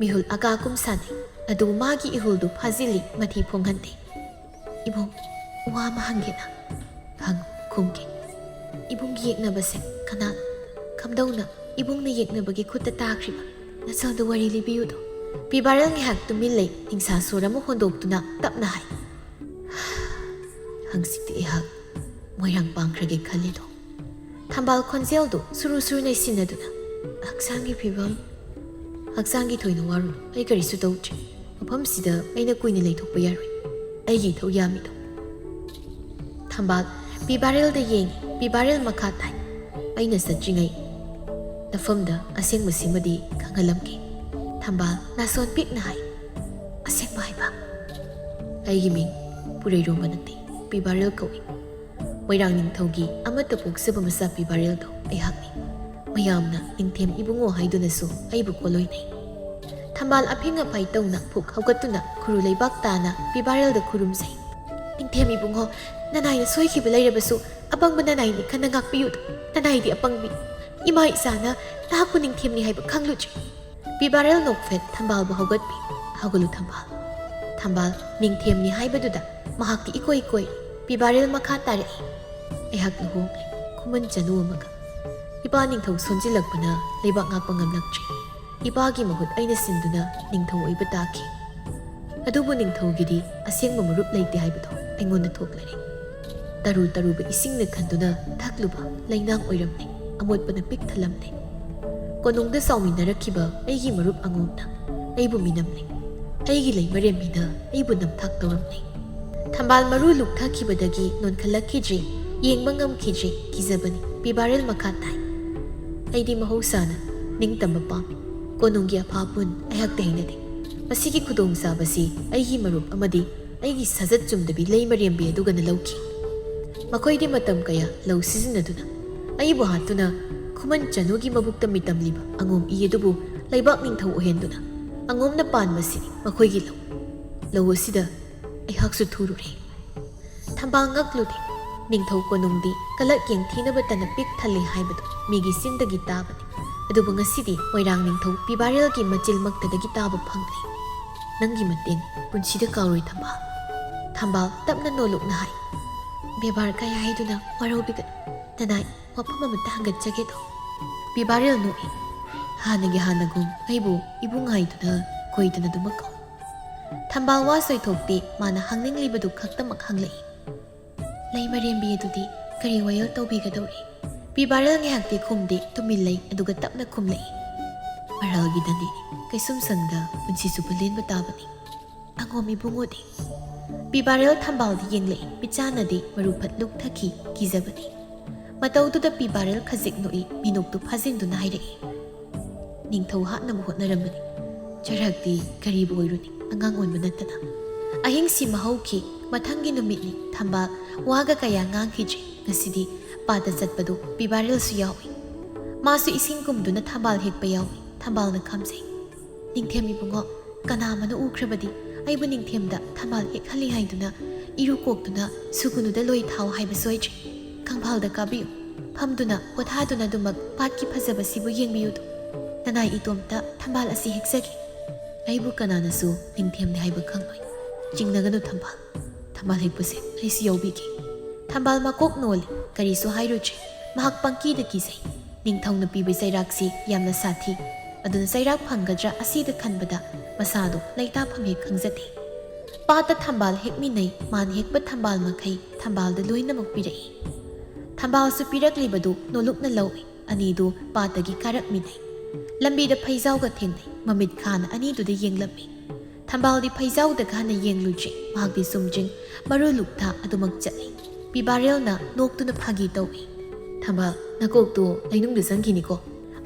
ꯃꯤꯍꯨꯜ ꯑꯀꯥ ꯑꯀꯨꯝ ꯁꯥꯟꯅꯩ꯫ ꯑꯗꯨꯕꯨ ꯃꯥꯒꯤ ꯏꯍꯨꯜꯗꯨ ꯐꯥꯖꯤꯜꯂꯤ, ꯃꯊꯤ ꯐꯣꯡꯍꯟꯗꯦ꯫ "ꯏꯕꯨꯡ, ꯋꯥ ꯑꯃ ꯍꯪꯒꯦꯅ?" "ꯍꯪ, ꯈꯨꯝꯒꯦ꯫" "ꯏꯕꯨꯡꯒꯤ ꯌꯦꯛꯅꯕꯁꯦ ꯀꯅꯥ? ꯀꯝꯗꯧꯅ ꯏꯕꯨꯡꯅ ꯌꯦꯛꯅꯕꯒꯤ ꯈꯨꯠꯇ ꯇꯥꯈ꯭ꯔꯤꯕ? ꯅꯆꯜꯗ ꯋꯥꯔꯤ ꯂꯤꯕꯤꯌꯨꯗꯣ꯫" ꯄꯤꯕꯥꯔꯦꯜ ꯉꯥꯏꯍꯥꯛ ꯇꯨꯃꯤꯟ ꯂꯩ, ꯅꯤꯡꯁꯥ ꯁꯣꯔ ꯑꯃ ꯍꯣꯟꯗꯣꯛꯇꯨꯅ ꯇꯞꯅ ꯍꯥꯏ, "ꯍꯪꯆꯤꯠꯇꯤ ꯑꯩꯍꯥꯛ ꯃꯣꯏꯔꯥꯡ ꯄꯥꯡꯈ꯭ꯔꯒꯦ ꯈꯜꯂꯤꯗꯣ꯫" ꯊꯝꯕꯥꯜ ꯈꯣꯟꯖꯦꯜꯗꯨ ꯁꯨꯔꯨ ꯁꯨꯔꯨ ꯅꯩꯁꯤꯟꯅꯗꯨꯅ, "ꯍꯛꯆꯥꯡꯒꯤ ꯐꯤꯕꯝ?" "ꯍꯛꯆꯥꯡꯒꯤ ꯊꯣꯏꯅ ꯋꯥꯔꯨꯅꯨ, ꯑꯩ ꯀꯔꯤꯁꯨ ꯇꯧꯗ꯭ꯔꯤ꯫ ꯃꯐꯝꯁꯤꯗ ꯑꯩꯅ ꯀꯨꯏꯅ ꯂꯩꯊꯣꯛꯄ ꯌꯥꯔꯣꯏ꯫ ꯑꯩꯒꯤ ꯏꯊꯧ ꯌꯥꯝꯃꯤꯗꯣ꯫" ꯊꯝꯕꯥꯜ ꯄꯤꯕꯥꯔꯦꯜꯗ ꯌꯦꯡꯉꯤ, ꯄꯤꯕꯥꯔꯦꯜ ꯃꯈꯥ ꯇꯥꯏ, "ꯑꯩꯅ ꯆꯠꯇ꯭ꯔꯤꯉꯩ ꯅꯐꯝꯗ ꯑꯁꯦꯡꯕꯁꯤꯃꯗꯤ ꯈꯪꯍꯜꯂꯝꯒꯦ꯫" ꯊꯝꯕꯥꯜ ꯅꯥꯁꯣꯟ ꯄꯤꯛꯅ ꯍꯥꯏ, "ꯑꯁꯦꯡꯕ ꯍꯥꯏꯕ?" "ꯑꯩꯒꯤ ꯃꯤꯡ ꯄꯨꯔꯩꯔꯣꯝꯕ ꯅꯠꯇꯦ, ꯄꯤꯕꯥꯔꯦꯜ ꯀꯧꯏ꯫ ꯃꯣꯏꯔꯥꯡ ꯅꯤꯡꯊꯧꯒꯤ ꯑꯃꯠꯇ ꯄꯣꯛꯆꯕ ꯃꯆꯥ ꯄꯤꯕꯥꯔꯦꯜꯗꯣ ꯑꯩꯍꯥꯛꯅꯤ꯫ ꯃꯌꯥꯝꯅ ꯅꯤꯡꯊꯦꯝ ꯏꯕꯨꯡꯉꯣ ꯍꯥꯏꯗꯨꯅꯁꯨ ꯑꯩꯕꯨ ꯀꯣꯂꯣꯏꯅꯩ꯫" ꯊꯝꯕꯥꯜ ꯑꯐꯤꯡ ꯑꯐꯥꯏ ꯇꯧꯅ ꯐꯨꯛ ꯍꯧꯒꯠꯇꯨꯅ ꯈꯨꯔꯨ ꯂꯩꯕꯥꯛ ꯇꯥꯅ ꯄꯤꯕꯥꯔꯦꯜꯗ ꯈꯨꯔꯨꯝꯖꯩ꯫ "ꯅꯤꯡꯊꯦꯝ ꯏꯕꯨꯡꯉꯣ, ꯅꯅꯥꯏꯅ ꯁꯣꯏꯈꯤꯕ ꯂꯩꯔꯕꯁꯨ ꯑꯄꯪꯕ ꯅꯅꯥꯏꯅꯤ ꯈꯟꯅ ꯉꯥꯛꯄꯤꯌꯨꯗ꯫ ꯅꯅꯥꯏꯗꯤ ꯑꯄꯪꯕꯤ꯫ ꯏꯃꯥ ꯏꯆꯥꯅ ꯅꯍꯥꯛꯄꯨ ꯅꯤꯡꯊꯦꯝꯅꯤ ꯍꯥꯏꯕ ꯈꯪꯂꯨꯗ꯭ꯔꯤ꯫" ꯄꯤꯕꯥꯔꯦꯜ ꯅꯣꯛꯐꯦꯠ ꯊꯝꯕꯥꯜꯕꯨ ꯍꯧꯒꯠꯄꯤ꯫ "ꯍꯧꯒꯠꯂꯨ ꯊꯝꯕꯥꯜ꯫" ꯊꯝꯕꯥꯜ ꯅꯤꯡꯊꯦꯝꯅꯤ ꯍꯥꯏꯕꯗꯨꯗ ꯃꯍꯥꯛꯇꯤ ꯏꯀꯣꯏ ꯀꯣꯏ ꯄꯤꯕꯥꯔꯦꯜ ꯃꯈꯥ ꯇꯥꯔꯛꯏ꯫ ꯑꯩꯍꯥꯛ ꯂꯨꯍꯣꯡꯂꯦ, ꯈꯨꯃꯟ ꯆꯅꯨ ꯑꯃꯒ꯫ ꯏꯄꯥ ꯅꯤꯡꯊꯧ ꯁꯣꯟꯖꯤꯜꯂꯛꯄꯅ ꯂꯩꯕꯥꯛ ꯉꯥꯛꯄ ꯉꯝꯂꯛꯇ꯭ꯔꯦ꯫ ꯏꯄꯥꯒꯤ ꯃꯍꯨꯠ ꯑꯩꯅ ꯁꯤꯟꯗꯨꯅ ꯅꯤꯡꯊꯧ ꯑꯣꯏꯕ ꯇꯥꯈꯤ꯫ ꯑꯗꯨꯕꯨ ꯅꯤꯡꯊꯧꯒꯤꯗꯤ ꯑꯁꯦꯡꯕ ꯃꯔꯨꯞ ꯂꯩꯇꯦ ꯍꯥꯏꯕꯗꯣ ꯑꯩꯉꯣꯟꯗ ꯊꯣꯛꯂꯔꯦ꯫ ꯇꯔꯨ ꯇꯔꯨꯕ ꯏꯁꯤꯡꯅ ꯈꯟꯗꯨꯅ ꯊꯛꯂꯨꯕ ꯂꯩꯅꯥꯡ ꯑꯣꯏꯔꯝꯂꯦ꯫ ꯑꯃꯣꯠꯄꯅ ꯄꯤꯛ ꯊꯜꯂꯝꯂꯦ꯫ ꯀꯣꯅꯨꯡꯗ ꯆꯥꯎꯃꯤꯟꯅꯔꯛꯈꯤꯕ ꯑꯩꯒꯤ ꯃꯔꯨꯞ ꯑꯉꯣꯝꯅ ꯑꯩꯕꯨ ꯃꯤꯅꯝꯂꯦ꯫ ꯑꯩꯒꯤ ꯂꯩꯃꯔꯦꯝꯕꯤꯅ ꯑꯩꯕꯨ ꯅꯝꯊꯥꯛ ꯇꯧꯔꯝꯂꯦ꯫ ꯊꯝꯕꯥꯜ ꯃꯔꯨ ꯂꯨꯛꯊꯈꯤꯕꯗꯒꯤ ꯅꯣꯟꯈꯠꯂꯛꯈꯤꯗ꯭ꯔꯦ꯫ ꯌꯦꯡꯕ ꯉꯝꯈꯤꯗ꯭ꯔꯦ꯫ ꯀꯤꯖꯕꯅꯤ꯫ ꯄꯤꯕꯥꯔꯦꯜ ꯃꯈꯥ ꯇꯥꯏ꯫ ꯑꯩꯗꯤ ꯃꯍꯧꯁꯥꯅ ꯅꯤꯡꯇꯝꯕ ꯄꯥꯝꯃꯤ꯫ ꯀꯣꯅꯨꯡꯒꯤ ꯑꯐꯥ ꯄꯨꯟ ꯑꯩꯍꯥꯛꯇ ꯍꯩꯅꯗꯦ꯫ ꯃꯁꯤꯒꯤ ꯈꯨꯗꯣꯡꯆꯥꯕꯁꯤ ꯑꯩꯒꯤ ꯃꯔꯨꯞ ꯑꯃꯗꯤ ꯑꯩꯒꯤ ꯁꯥꯖꯠ ꯆꯨꯝꯗꯕꯤ ꯂꯩꯃꯔꯦꯝꯕꯤ ꯑꯗꯨꯒꯅ ꯂꯧꯈꯤ꯫ ꯃꯈꯣꯏꯗꯤ ꯃꯇꯝ ꯀꯌꯥ ꯂꯧ ꯁꯤꯖꯤꯟꯅꯗꯨꯅ ꯑꯩꯕꯨ ꯍꯥꯠꯇꯨꯅ ꯈꯨꯃꯟ ꯆꯅꯨꯒꯤ ꯃꯕꯨꯛꯇ ꯃꯤꯇꯝꯂꯤꯕ ꯑꯉꯣꯝ ꯏ ꯑꯗꯨꯕꯨ ꯂꯩꯕꯥꯛ ꯅꯤꯡꯊꯧ ꯑꯣꯏꯍꯟꯗꯨꯅ ꯑꯉꯣꯝꯅ ꯄꯥꯟꯕꯁꯤ ꯃꯈꯣꯏꯒꯤ ꯂꯧ꯫ ꯂꯧ ꯑꯁꯤꯗ ꯑꯩꯍꯥꯛꯁꯨ ꯊꯨꯔꯨꯔꯦ꯫ ꯊꯝꯕꯥꯜ ꯉꯛꯂꯨꯗꯦ꯫ ꯅꯤꯡꯊꯧ ꯀꯣꯅꯨꯡꯗꯤ ꯀꯂꯛ ꯌꯦꯡꯊꯤꯅꯕꯇꯅ ꯄꯤꯛ ꯊꯜꯂꯤ ꯍꯥꯏꯕꯗꯨ ꯃꯤꯒꯤ ꯆꯤꯟꯗꯒꯤ ꯇꯥꯕꯅꯤ꯫ ꯑꯗꯨꯕꯨ ꯉꯁꯤꯗꯤ ꯃꯣꯏꯔꯥꯡ ꯅꯤꯡꯊꯧ ꯄꯤꯕꯥꯔꯦꯜꯒꯤ ꯃꯆꯤꯜꯃꯛꯇꯗꯒꯤ ꯇꯥꯕ ꯐꯪꯂꯦ꯫ "ꯅꯪꯒꯤ ꯃꯇꯦꯡ ꯄꯨꯟꯁꯤꯗ ꯀꯥꯎꯔꯣꯏ ꯊꯝꯕꯥꯜ꯫" ꯊꯝꯕꯥꯜ ꯇꯞꯅ ꯅꯣꯂꯨꯛꯅ ꯍꯥꯏ꯫ "ꯕꯦꯕꯥꯔ ꯀꯌꯥ ꯍꯥꯏꯗꯨꯅ ꯋꯥꯔꯧꯕꯤꯒꯅꯨ꯫ ꯅꯅꯥꯏ ꯋꯥꯐꯝ ꯑꯃꯠꯇ ꯍꯪꯒꯠꯆꯒꯦ ꯇꯧ꯫" ꯄꯤꯕꯥꯔꯦꯜ ꯅꯣꯛꯏ꯫ "ꯍꯥꯟꯅꯒꯤ ꯍꯥꯟꯅꯒꯨꯝ ꯑꯩꯕꯨ ꯏꯕꯨꯡ ꯍꯥꯏꯗꯨꯅ ꯀꯣꯏꯗꯅ ꯑꯗꯨꯃꯛ ꯀꯧ꯫" ꯊꯝꯕꯥꯜ ꯋꯥ ꯁꯣꯏꯊꯣꯛꯇꯦ꯫ ꯃꯥꯅ ꯍꯪꯅꯤꯡꯂꯤꯕꯗꯨ ꯈꯛꯇꯃꯛ ꯍꯪꯂꯛꯏ꯫ "ꯂꯩꯃꯔꯦꯝꯕꯤ ꯑꯗꯨꯗꯤ ꯀꯔꯤ ꯋꯥꯌꯦꯜ ꯇꯧꯕꯤꯒꯗꯧꯔꯤ?" ꯄꯤꯕꯥꯔꯦꯜ ꯉꯥꯏꯍꯥꯛꯇꯤ ꯈꯨꯝꯗꯦ, ꯇꯨꯃꯤꯟ ꯂꯩ, ꯑꯗꯨꯒ ꯇꯞꯅ ꯈꯨꯝꯂꯛꯏ꯫ "ꯃꯔꯥꯜꯒꯤꯗꯅꯤ, ꯀꯩꯁꯨꯝ ꯁꯪꯗ ꯄꯨꯟꯁꯤ ꯆꯨꯞꯄ ꯂꯦꯟꯕ ꯇꯥꯕꯅꯤ꯫ ꯑꯉꯣꯝ ꯏꯕꯨꯡꯉꯣꯗꯤ?" ꯄꯤꯕꯥꯔꯦꯜ ꯊꯝꯕꯥꯜꯗ ꯌꯦꯡꯂꯛꯏ, ꯃꯤꯠꯆꯥꯟꯅꯗꯤ ꯃꯔꯨ ꯐꯠ ꯂꯨꯛꯊꯈꯤ, ꯀꯤꯖꯕꯅꯤ꯫ ꯃꯇꯧꯗꯨꯗ ꯄꯤꯕꯥꯔꯦꯜ ꯈꯖꯤꯛ ꯅꯣꯛꯏ, ꯃꯤꯅꯣꯛꯇꯨ ꯐꯥꯖꯤꯟꯗꯨꯅ ꯍꯥꯏꯔꯛꯏ꯫ "ꯅꯤꯡꯊꯧ ꯍꯥꯠꯅꯕ ꯍꯣꯠꯅꯔꯝꯕꯅꯤ꯫ ꯆꯔꯥꯛꯇꯤ ꯀꯔꯤꯕꯨ ꯑꯣꯏꯔꯨꯅꯤ, ꯑꯉꯥꯡ ꯑꯣꯟꯕ ꯅꯠꯇꯅ꯫" ꯑꯍꯤꯡ ꯁꯤꯃ ꯍꯧꯈꯤ꯫ ꯃꯊꯪꯒꯤ ꯅꯨꯃꯤꯠꯅꯤ꯫ ꯊꯝꯕꯥꯜ ꯋꯥꯒ ꯀꯌꯥ ꯉꯥꯡꯈꯤꯗ꯭ꯔꯦ꯫ ꯉꯁꯤꯗꯤ ꯄꯥꯠꯇ ꯆꯠꯄꯗꯨ ꯄꯤꯕꯥꯔꯦꯜꯁꯨ ꯌꯥꯎꯏ꯫ ꯃꯥꯁꯨ ꯏꯁꯤꯡ ꯀꯨꯝꯗꯨꯅ ꯊꯝꯕꯥꯜ ꯍꯦꯛꯄ ꯌꯥꯎꯏ꯫ ꯊꯝꯕꯥꯜꯅ ꯈꯥꯝꯖꯩ꯫ "ꯅꯤꯡꯊꯦꯝ ꯏꯕꯨꯡꯉꯣ, ꯀꯅꯥ ꯑꯃꯅ ꯎꯈ꯭ꯔꯕꯗꯤ ꯑꯩꯕꯨ ꯅꯤꯡꯊꯦꯝꯗ ꯊꯝꯕꯥꯜ ꯍꯦꯛꯍꯜꯂꯤ ꯍꯥꯏꯗꯨꯅ ꯏꯔꯨ ꯀꯣꯛꯇꯨꯅ ꯁꯨꯒꯨꯅꯨꯗ ꯂꯣꯏ ꯊꯥꯎ ꯍꯥꯏꯕ ꯁꯣꯏꯗ꯭ꯔꯦ꯫ ꯈꯪꯐꯥꯜꯗ ꯀꯥꯕꯤꯌꯨ꯫ ꯐꯝꯗꯨꯅ ꯄꯣꯊꯥꯗꯨꯅ ꯑꯗꯨꯃꯛ ꯄꯥꯠꯀꯤ ꯐꯖꯕꯁꯤꯕꯨ ꯌꯦꯡꯕꯤꯌꯨꯗꯣ꯫ ꯅꯅꯥꯏ ꯏꯇꯣꯝꯇ ꯊꯝꯕꯥꯜ ꯑꯁꯤ ꯍꯦꯛꯆꯒꯦ꯫" ꯑꯩꯕꯨ ꯀꯅꯥꯅꯁꯨ ꯅꯤꯡꯊꯦꯝꯅꯤ ꯍꯥꯏꯕ ꯈꯪꯂꯣꯏ꯫ "ꯆꯤꯡꯅꯒꯅꯨ ꯊꯝꯕꯥꯜ, ꯊꯝꯕꯥꯜ ꯍꯦꯛꯄꯁꯦ ꯑꯩꯁꯨ ꯌꯥꯎꯕꯤꯒꯦ꯫" ꯊꯝꯕꯥꯜ ꯃꯀꯣꯛ ꯅꯣꯜꯂꯤ, ꯀꯔꯤꯁꯨ ꯍꯥꯏꯔꯨꯗ꯭ꯔꯦ꯫ ꯃꯍꯥꯛ ꯄꯪꯀꯤꯗ ꯀꯤꯖꯩ꯫ ꯅꯤꯡꯊꯧꯅ ꯄꯤꯕ ꯆꯩꯔꯥꯛꯁꯤ ꯌꯥꯝꯅ ꯁꯥꯊꯤ꯫ ꯑꯗꯨꯅ ꯆꯩꯔꯥꯛ ꯐꯪꯒꯗ꯭ꯔꯥ ꯑꯁꯤꯗ ꯈꯟꯕꯗ ꯃꯁꯥꯗꯣ ꯂꯩꯇꯥꯐꯝ ꯍꯦꯛ ꯈꯪꯖꯗꯦ꯫ ꯄꯥꯠꯇ ꯊꯝꯕꯥꯜ ꯍꯦꯛꯃꯤꯟꯅꯩ꯫ ꯃꯥꯅ ꯍꯦꯛꯄ ꯊꯝꯕꯥꯜ ꯃꯈꯩ ꯊꯝꯕꯥꯜꯗ ꯂꯣꯏꯅꯃꯛ ꯄꯤꯔꯛꯏ꯫ ꯊꯝꯕꯥꯜꯁꯨ ꯄꯤꯔꯛꯂꯤꯕꯗꯨ ꯅꯣꯂꯨꯛꯅ ꯂꯧꯏ꯫ ꯑꯅꯤꯗꯨ ꯄꯥꯠꯇꯒꯤ ꯀꯥꯔꯛꯃꯤꯟꯅꯩ꯫ ꯂꯝꯕꯤꯗ ꯐꯩꯖꯥꯎꯒ ꯊꯦꯡꯅꯩ꯫ ꯃꯃꯤꯠ ꯈꯥꯅ ꯑꯅꯤꯗꯨꯗ ꯌꯦꯡꯂꯝꯃꯤ꯫ ꯊꯝꯕꯥꯜꯗꯤ ꯐꯩꯖꯥꯎꯗ ꯈꯥꯅ ꯌꯦꯡꯂꯨꯗ꯭ꯔꯤ꯫ ꯃꯍꯥꯛꯇꯤ ꯆꯨꯝꯗ꯭ꯔꯤꯡ ꯃꯔꯨ ꯂꯨꯛꯊ ꯑꯗꯨꯃꯛ ꯆꯠꯂꯤ꯫ ꯄꯤꯕꯥꯔꯦꯜꯅ ꯅꯣꯛꯇꯨꯅ ꯐꯥꯒꯤ ꯇꯧꯏ꯫ "ꯊꯝꯕꯥꯜ, ꯅꯀꯣꯛꯇꯨ ꯂꯩꯅꯨꯡꯗ ꯆꯪꯈꯤꯅꯤꯀꯣ꯫"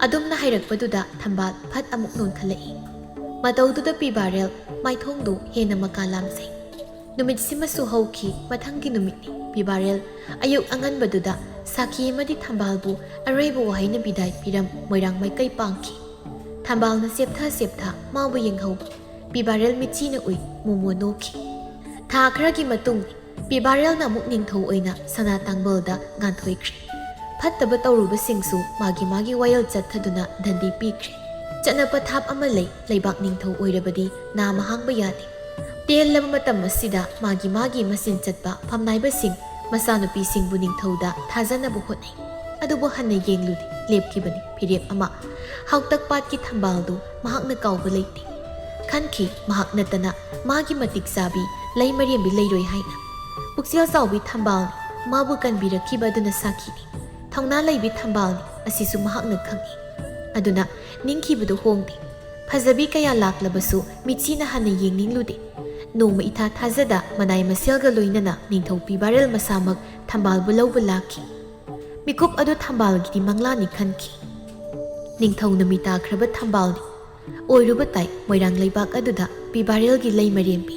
ꯑꯗꯨꯝꯅ ꯍꯥꯏꯔꯛꯄꯗꯨꯗ ꯊꯝꯕꯥꯜ ꯐꯠ ꯑꯃꯨꯛ ꯅꯣꯟꯈꯠꯂꯛꯏ꯫ ꯃꯇꯧꯗꯨꯗ ꯄꯤꯕꯥꯔꯦꯜ ꯃꯥꯏꯊꯣꯡꯗꯨ ꯍꯦꯟꯅ ꯃꯀꯥ ꯂꯥꯝꯖꯩ꯫ ꯅꯨꯃꯤꯠꯁꯤꯃꯁꯨ ꯍꯧꯈꯤ꯫ ꯃꯊꯪꯒꯤ ꯅꯨꯃꯤꯠꯅꯤ꯫ ꯄꯤꯕꯥꯔꯦꯜ ꯑꯌꯨꯛ ꯑꯉꯟꯕꯗꯨꯗ ꯁꯥꯈꯤ ꯑꯃꯗꯤ ꯊꯝꯕꯥꯜꯕꯨ ꯑꯔꯣꯏꯕ ꯋꯥꯍꯩꯅ ꯕꯤꯗꯥꯏ ꯄꯤꯔꯝ ꯃꯣꯏꯔꯥꯡ ꯃꯥꯏꯀꯩ ꯄꯥꯡꯈꯤ꯫ ꯊꯝꯕꯥꯜꯅ ꯆꯦꯞꯊ ꯆꯦꯞꯊ ꯃꯥꯕꯨ ꯌꯦꯡꯍꯧꯕ ꯄꯤꯕꯥꯔꯦꯜ ꯃꯤꯠꯆꯤꯅ ꯎꯏ꯫ ꯃꯣꯃꯣ ꯅꯣꯛꯈꯤ꯫ ꯊꯥ ꯈꯔꯒꯤ ꯃꯇꯨꯡ ꯄꯤꯕꯥꯔꯦꯜꯅ ꯑꯃꯨꯛ ꯅꯤꯡꯊꯧ ꯑꯣꯏꯅ ꯁꯅꯥ ꯇꯥꯡꯕꯜꯗ ꯉꯥꯟꯊꯣꯏꯈ꯭ꯔꯦ꯫ ꯐꯠꯇꯕ ꯇꯧꯔꯨꯕꯁꯤꯡꯁꯨ ꯃꯥꯒꯤ ꯃꯥꯒꯤ ꯋꯥꯌꯦꯜ ꯆꯠꯊꯗꯨꯅ ꯗꯟꯗꯤ ꯄꯤꯈ꯭ꯔꯦ꯫ ꯆꯠꯅ ꯄꯊꯥꯞ ꯑꯃ ꯂꯩ, ꯂꯩꯕꯥꯛ ꯅꯤꯡꯊꯧ ꯑꯣꯏꯔꯕꯗꯤ ꯅꯥꯃ ꯍꯥꯡꯕ ꯌꯥꯗꯦ꯫ ꯇꯦꯜꯂꯕ ꯃꯇꯝ ꯑꯁꯤꯗ ꯃꯥꯒꯤ ꯃꯥꯒꯤ ꯃꯆꯤꯟ ꯆꯠꯄ ꯐꯝꯅꯥꯏꯕꯁꯤꯡ ꯃꯆꯥꯅꯨꯄꯤꯁꯤꯡꯕꯨ ꯅꯤꯡꯊꯧꯗ ꯊꯥꯖꯅꯕ ꯍꯣꯠꯅꯩ꯫ ꯑꯗꯨꯕꯨ ꯍꯟꯅ ꯌꯦꯡꯂꯨꯗꯦ, ꯂꯦꯞꯈꯤꯕꯅꯤ ꯐꯤꯔꯦꯞ ꯑꯃ꯫ ꯍꯥꯎꯇꯛ ꯄꯥꯠꯀꯤ ꯊꯝꯕꯥꯜꯗꯨ ꯃꯍꯥꯛꯅ ꯀꯥꯎꯕ ꯂꯩꯇꯦ꯫ ꯈꯟꯈꯤ, ꯃꯍꯥꯛ ꯅꯠꯇꯅ ꯃꯥꯒꯤ ꯃꯇꯤꯛ ꯆꯥꯕꯤ ꯂꯩ ꯃꯔꯦꯝꯕꯤ ꯂꯩꯔꯣꯏ ꯍꯥꯏꯅ꯫ ꯄꯨꯛꯆꯦꯜ ꯆꯥꯎꯕꯤ ꯊꯝꯕꯥꯜꯅꯤ, ꯃꯥꯕꯨ ꯀꯟꯕꯤꯔꯛꯈꯤꯕ ꯑꯗꯨꯅ ꯁꯥꯈꯤꯅꯤ꯫ ꯊꯧꯅꯥ ꯂꯩꯕꯤ ꯊꯝꯕꯥꯜꯅꯤ, ꯑꯁꯤꯁꯨ ꯃꯍꯥꯛꯅ ꯈꯪꯏ꯫ ꯑꯗꯨꯅ ꯅꯤꯡꯈꯤꯕꯗꯨ ꯍꯣꯡꯗꯦ꯫ ꯐꯖꯕꯤ ꯀꯌꯥ ꯂꯥꯛꯂꯕꯁꯨ ꯃꯤꯠꯆꯤꯅ ꯍꯟꯅ ꯌꯦꯡꯅꯤꯡꯂꯨꯗꯦ꯫ ꯅꯣꯡꯃ ꯏꯊꯥ ꯊꯥꯖꯗ ꯃꯅꯥꯏ ꯃꯁꯦꯜꯒ ꯂꯣꯏꯅꯅ ꯅꯤꯡꯊꯧ ꯄꯤꯕꯥꯔꯦꯜ ꯃꯁꯥꯃꯛ ꯊꯝꯕꯥꯜꯕꯨ ꯂꯧꯕ ꯂꯥꯛꯈꯤ꯫ ꯃꯤꯀꯨꯞ ꯑꯗꯨ ꯊꯝꯕꯥꯜꯒꯤꯗꯤ ꯃꯪꯂꯥꯅꯤ ꯈꯟꯈꯤ꯫ ꯅꯤꯡꯊꯧꯅ ꯃꯤ ꯇꯥꯈ꯭ꯔꯕ ꯊꯝꯕꯥꯜꯅꯤ꯫ ꯑꯣꯏꯔꯨꯕ ꯇꯥꯏ, ꯃꯣꯏꯔꯥꯡ ꯂꯩꯕꯥꯛ ꯑꯗꯨꯗ ꯄꯤꯕꯥꯔꯦꯜꯒꯤ ꯂꯩ ꯃꯔꯦꯝꯕꯤ꯫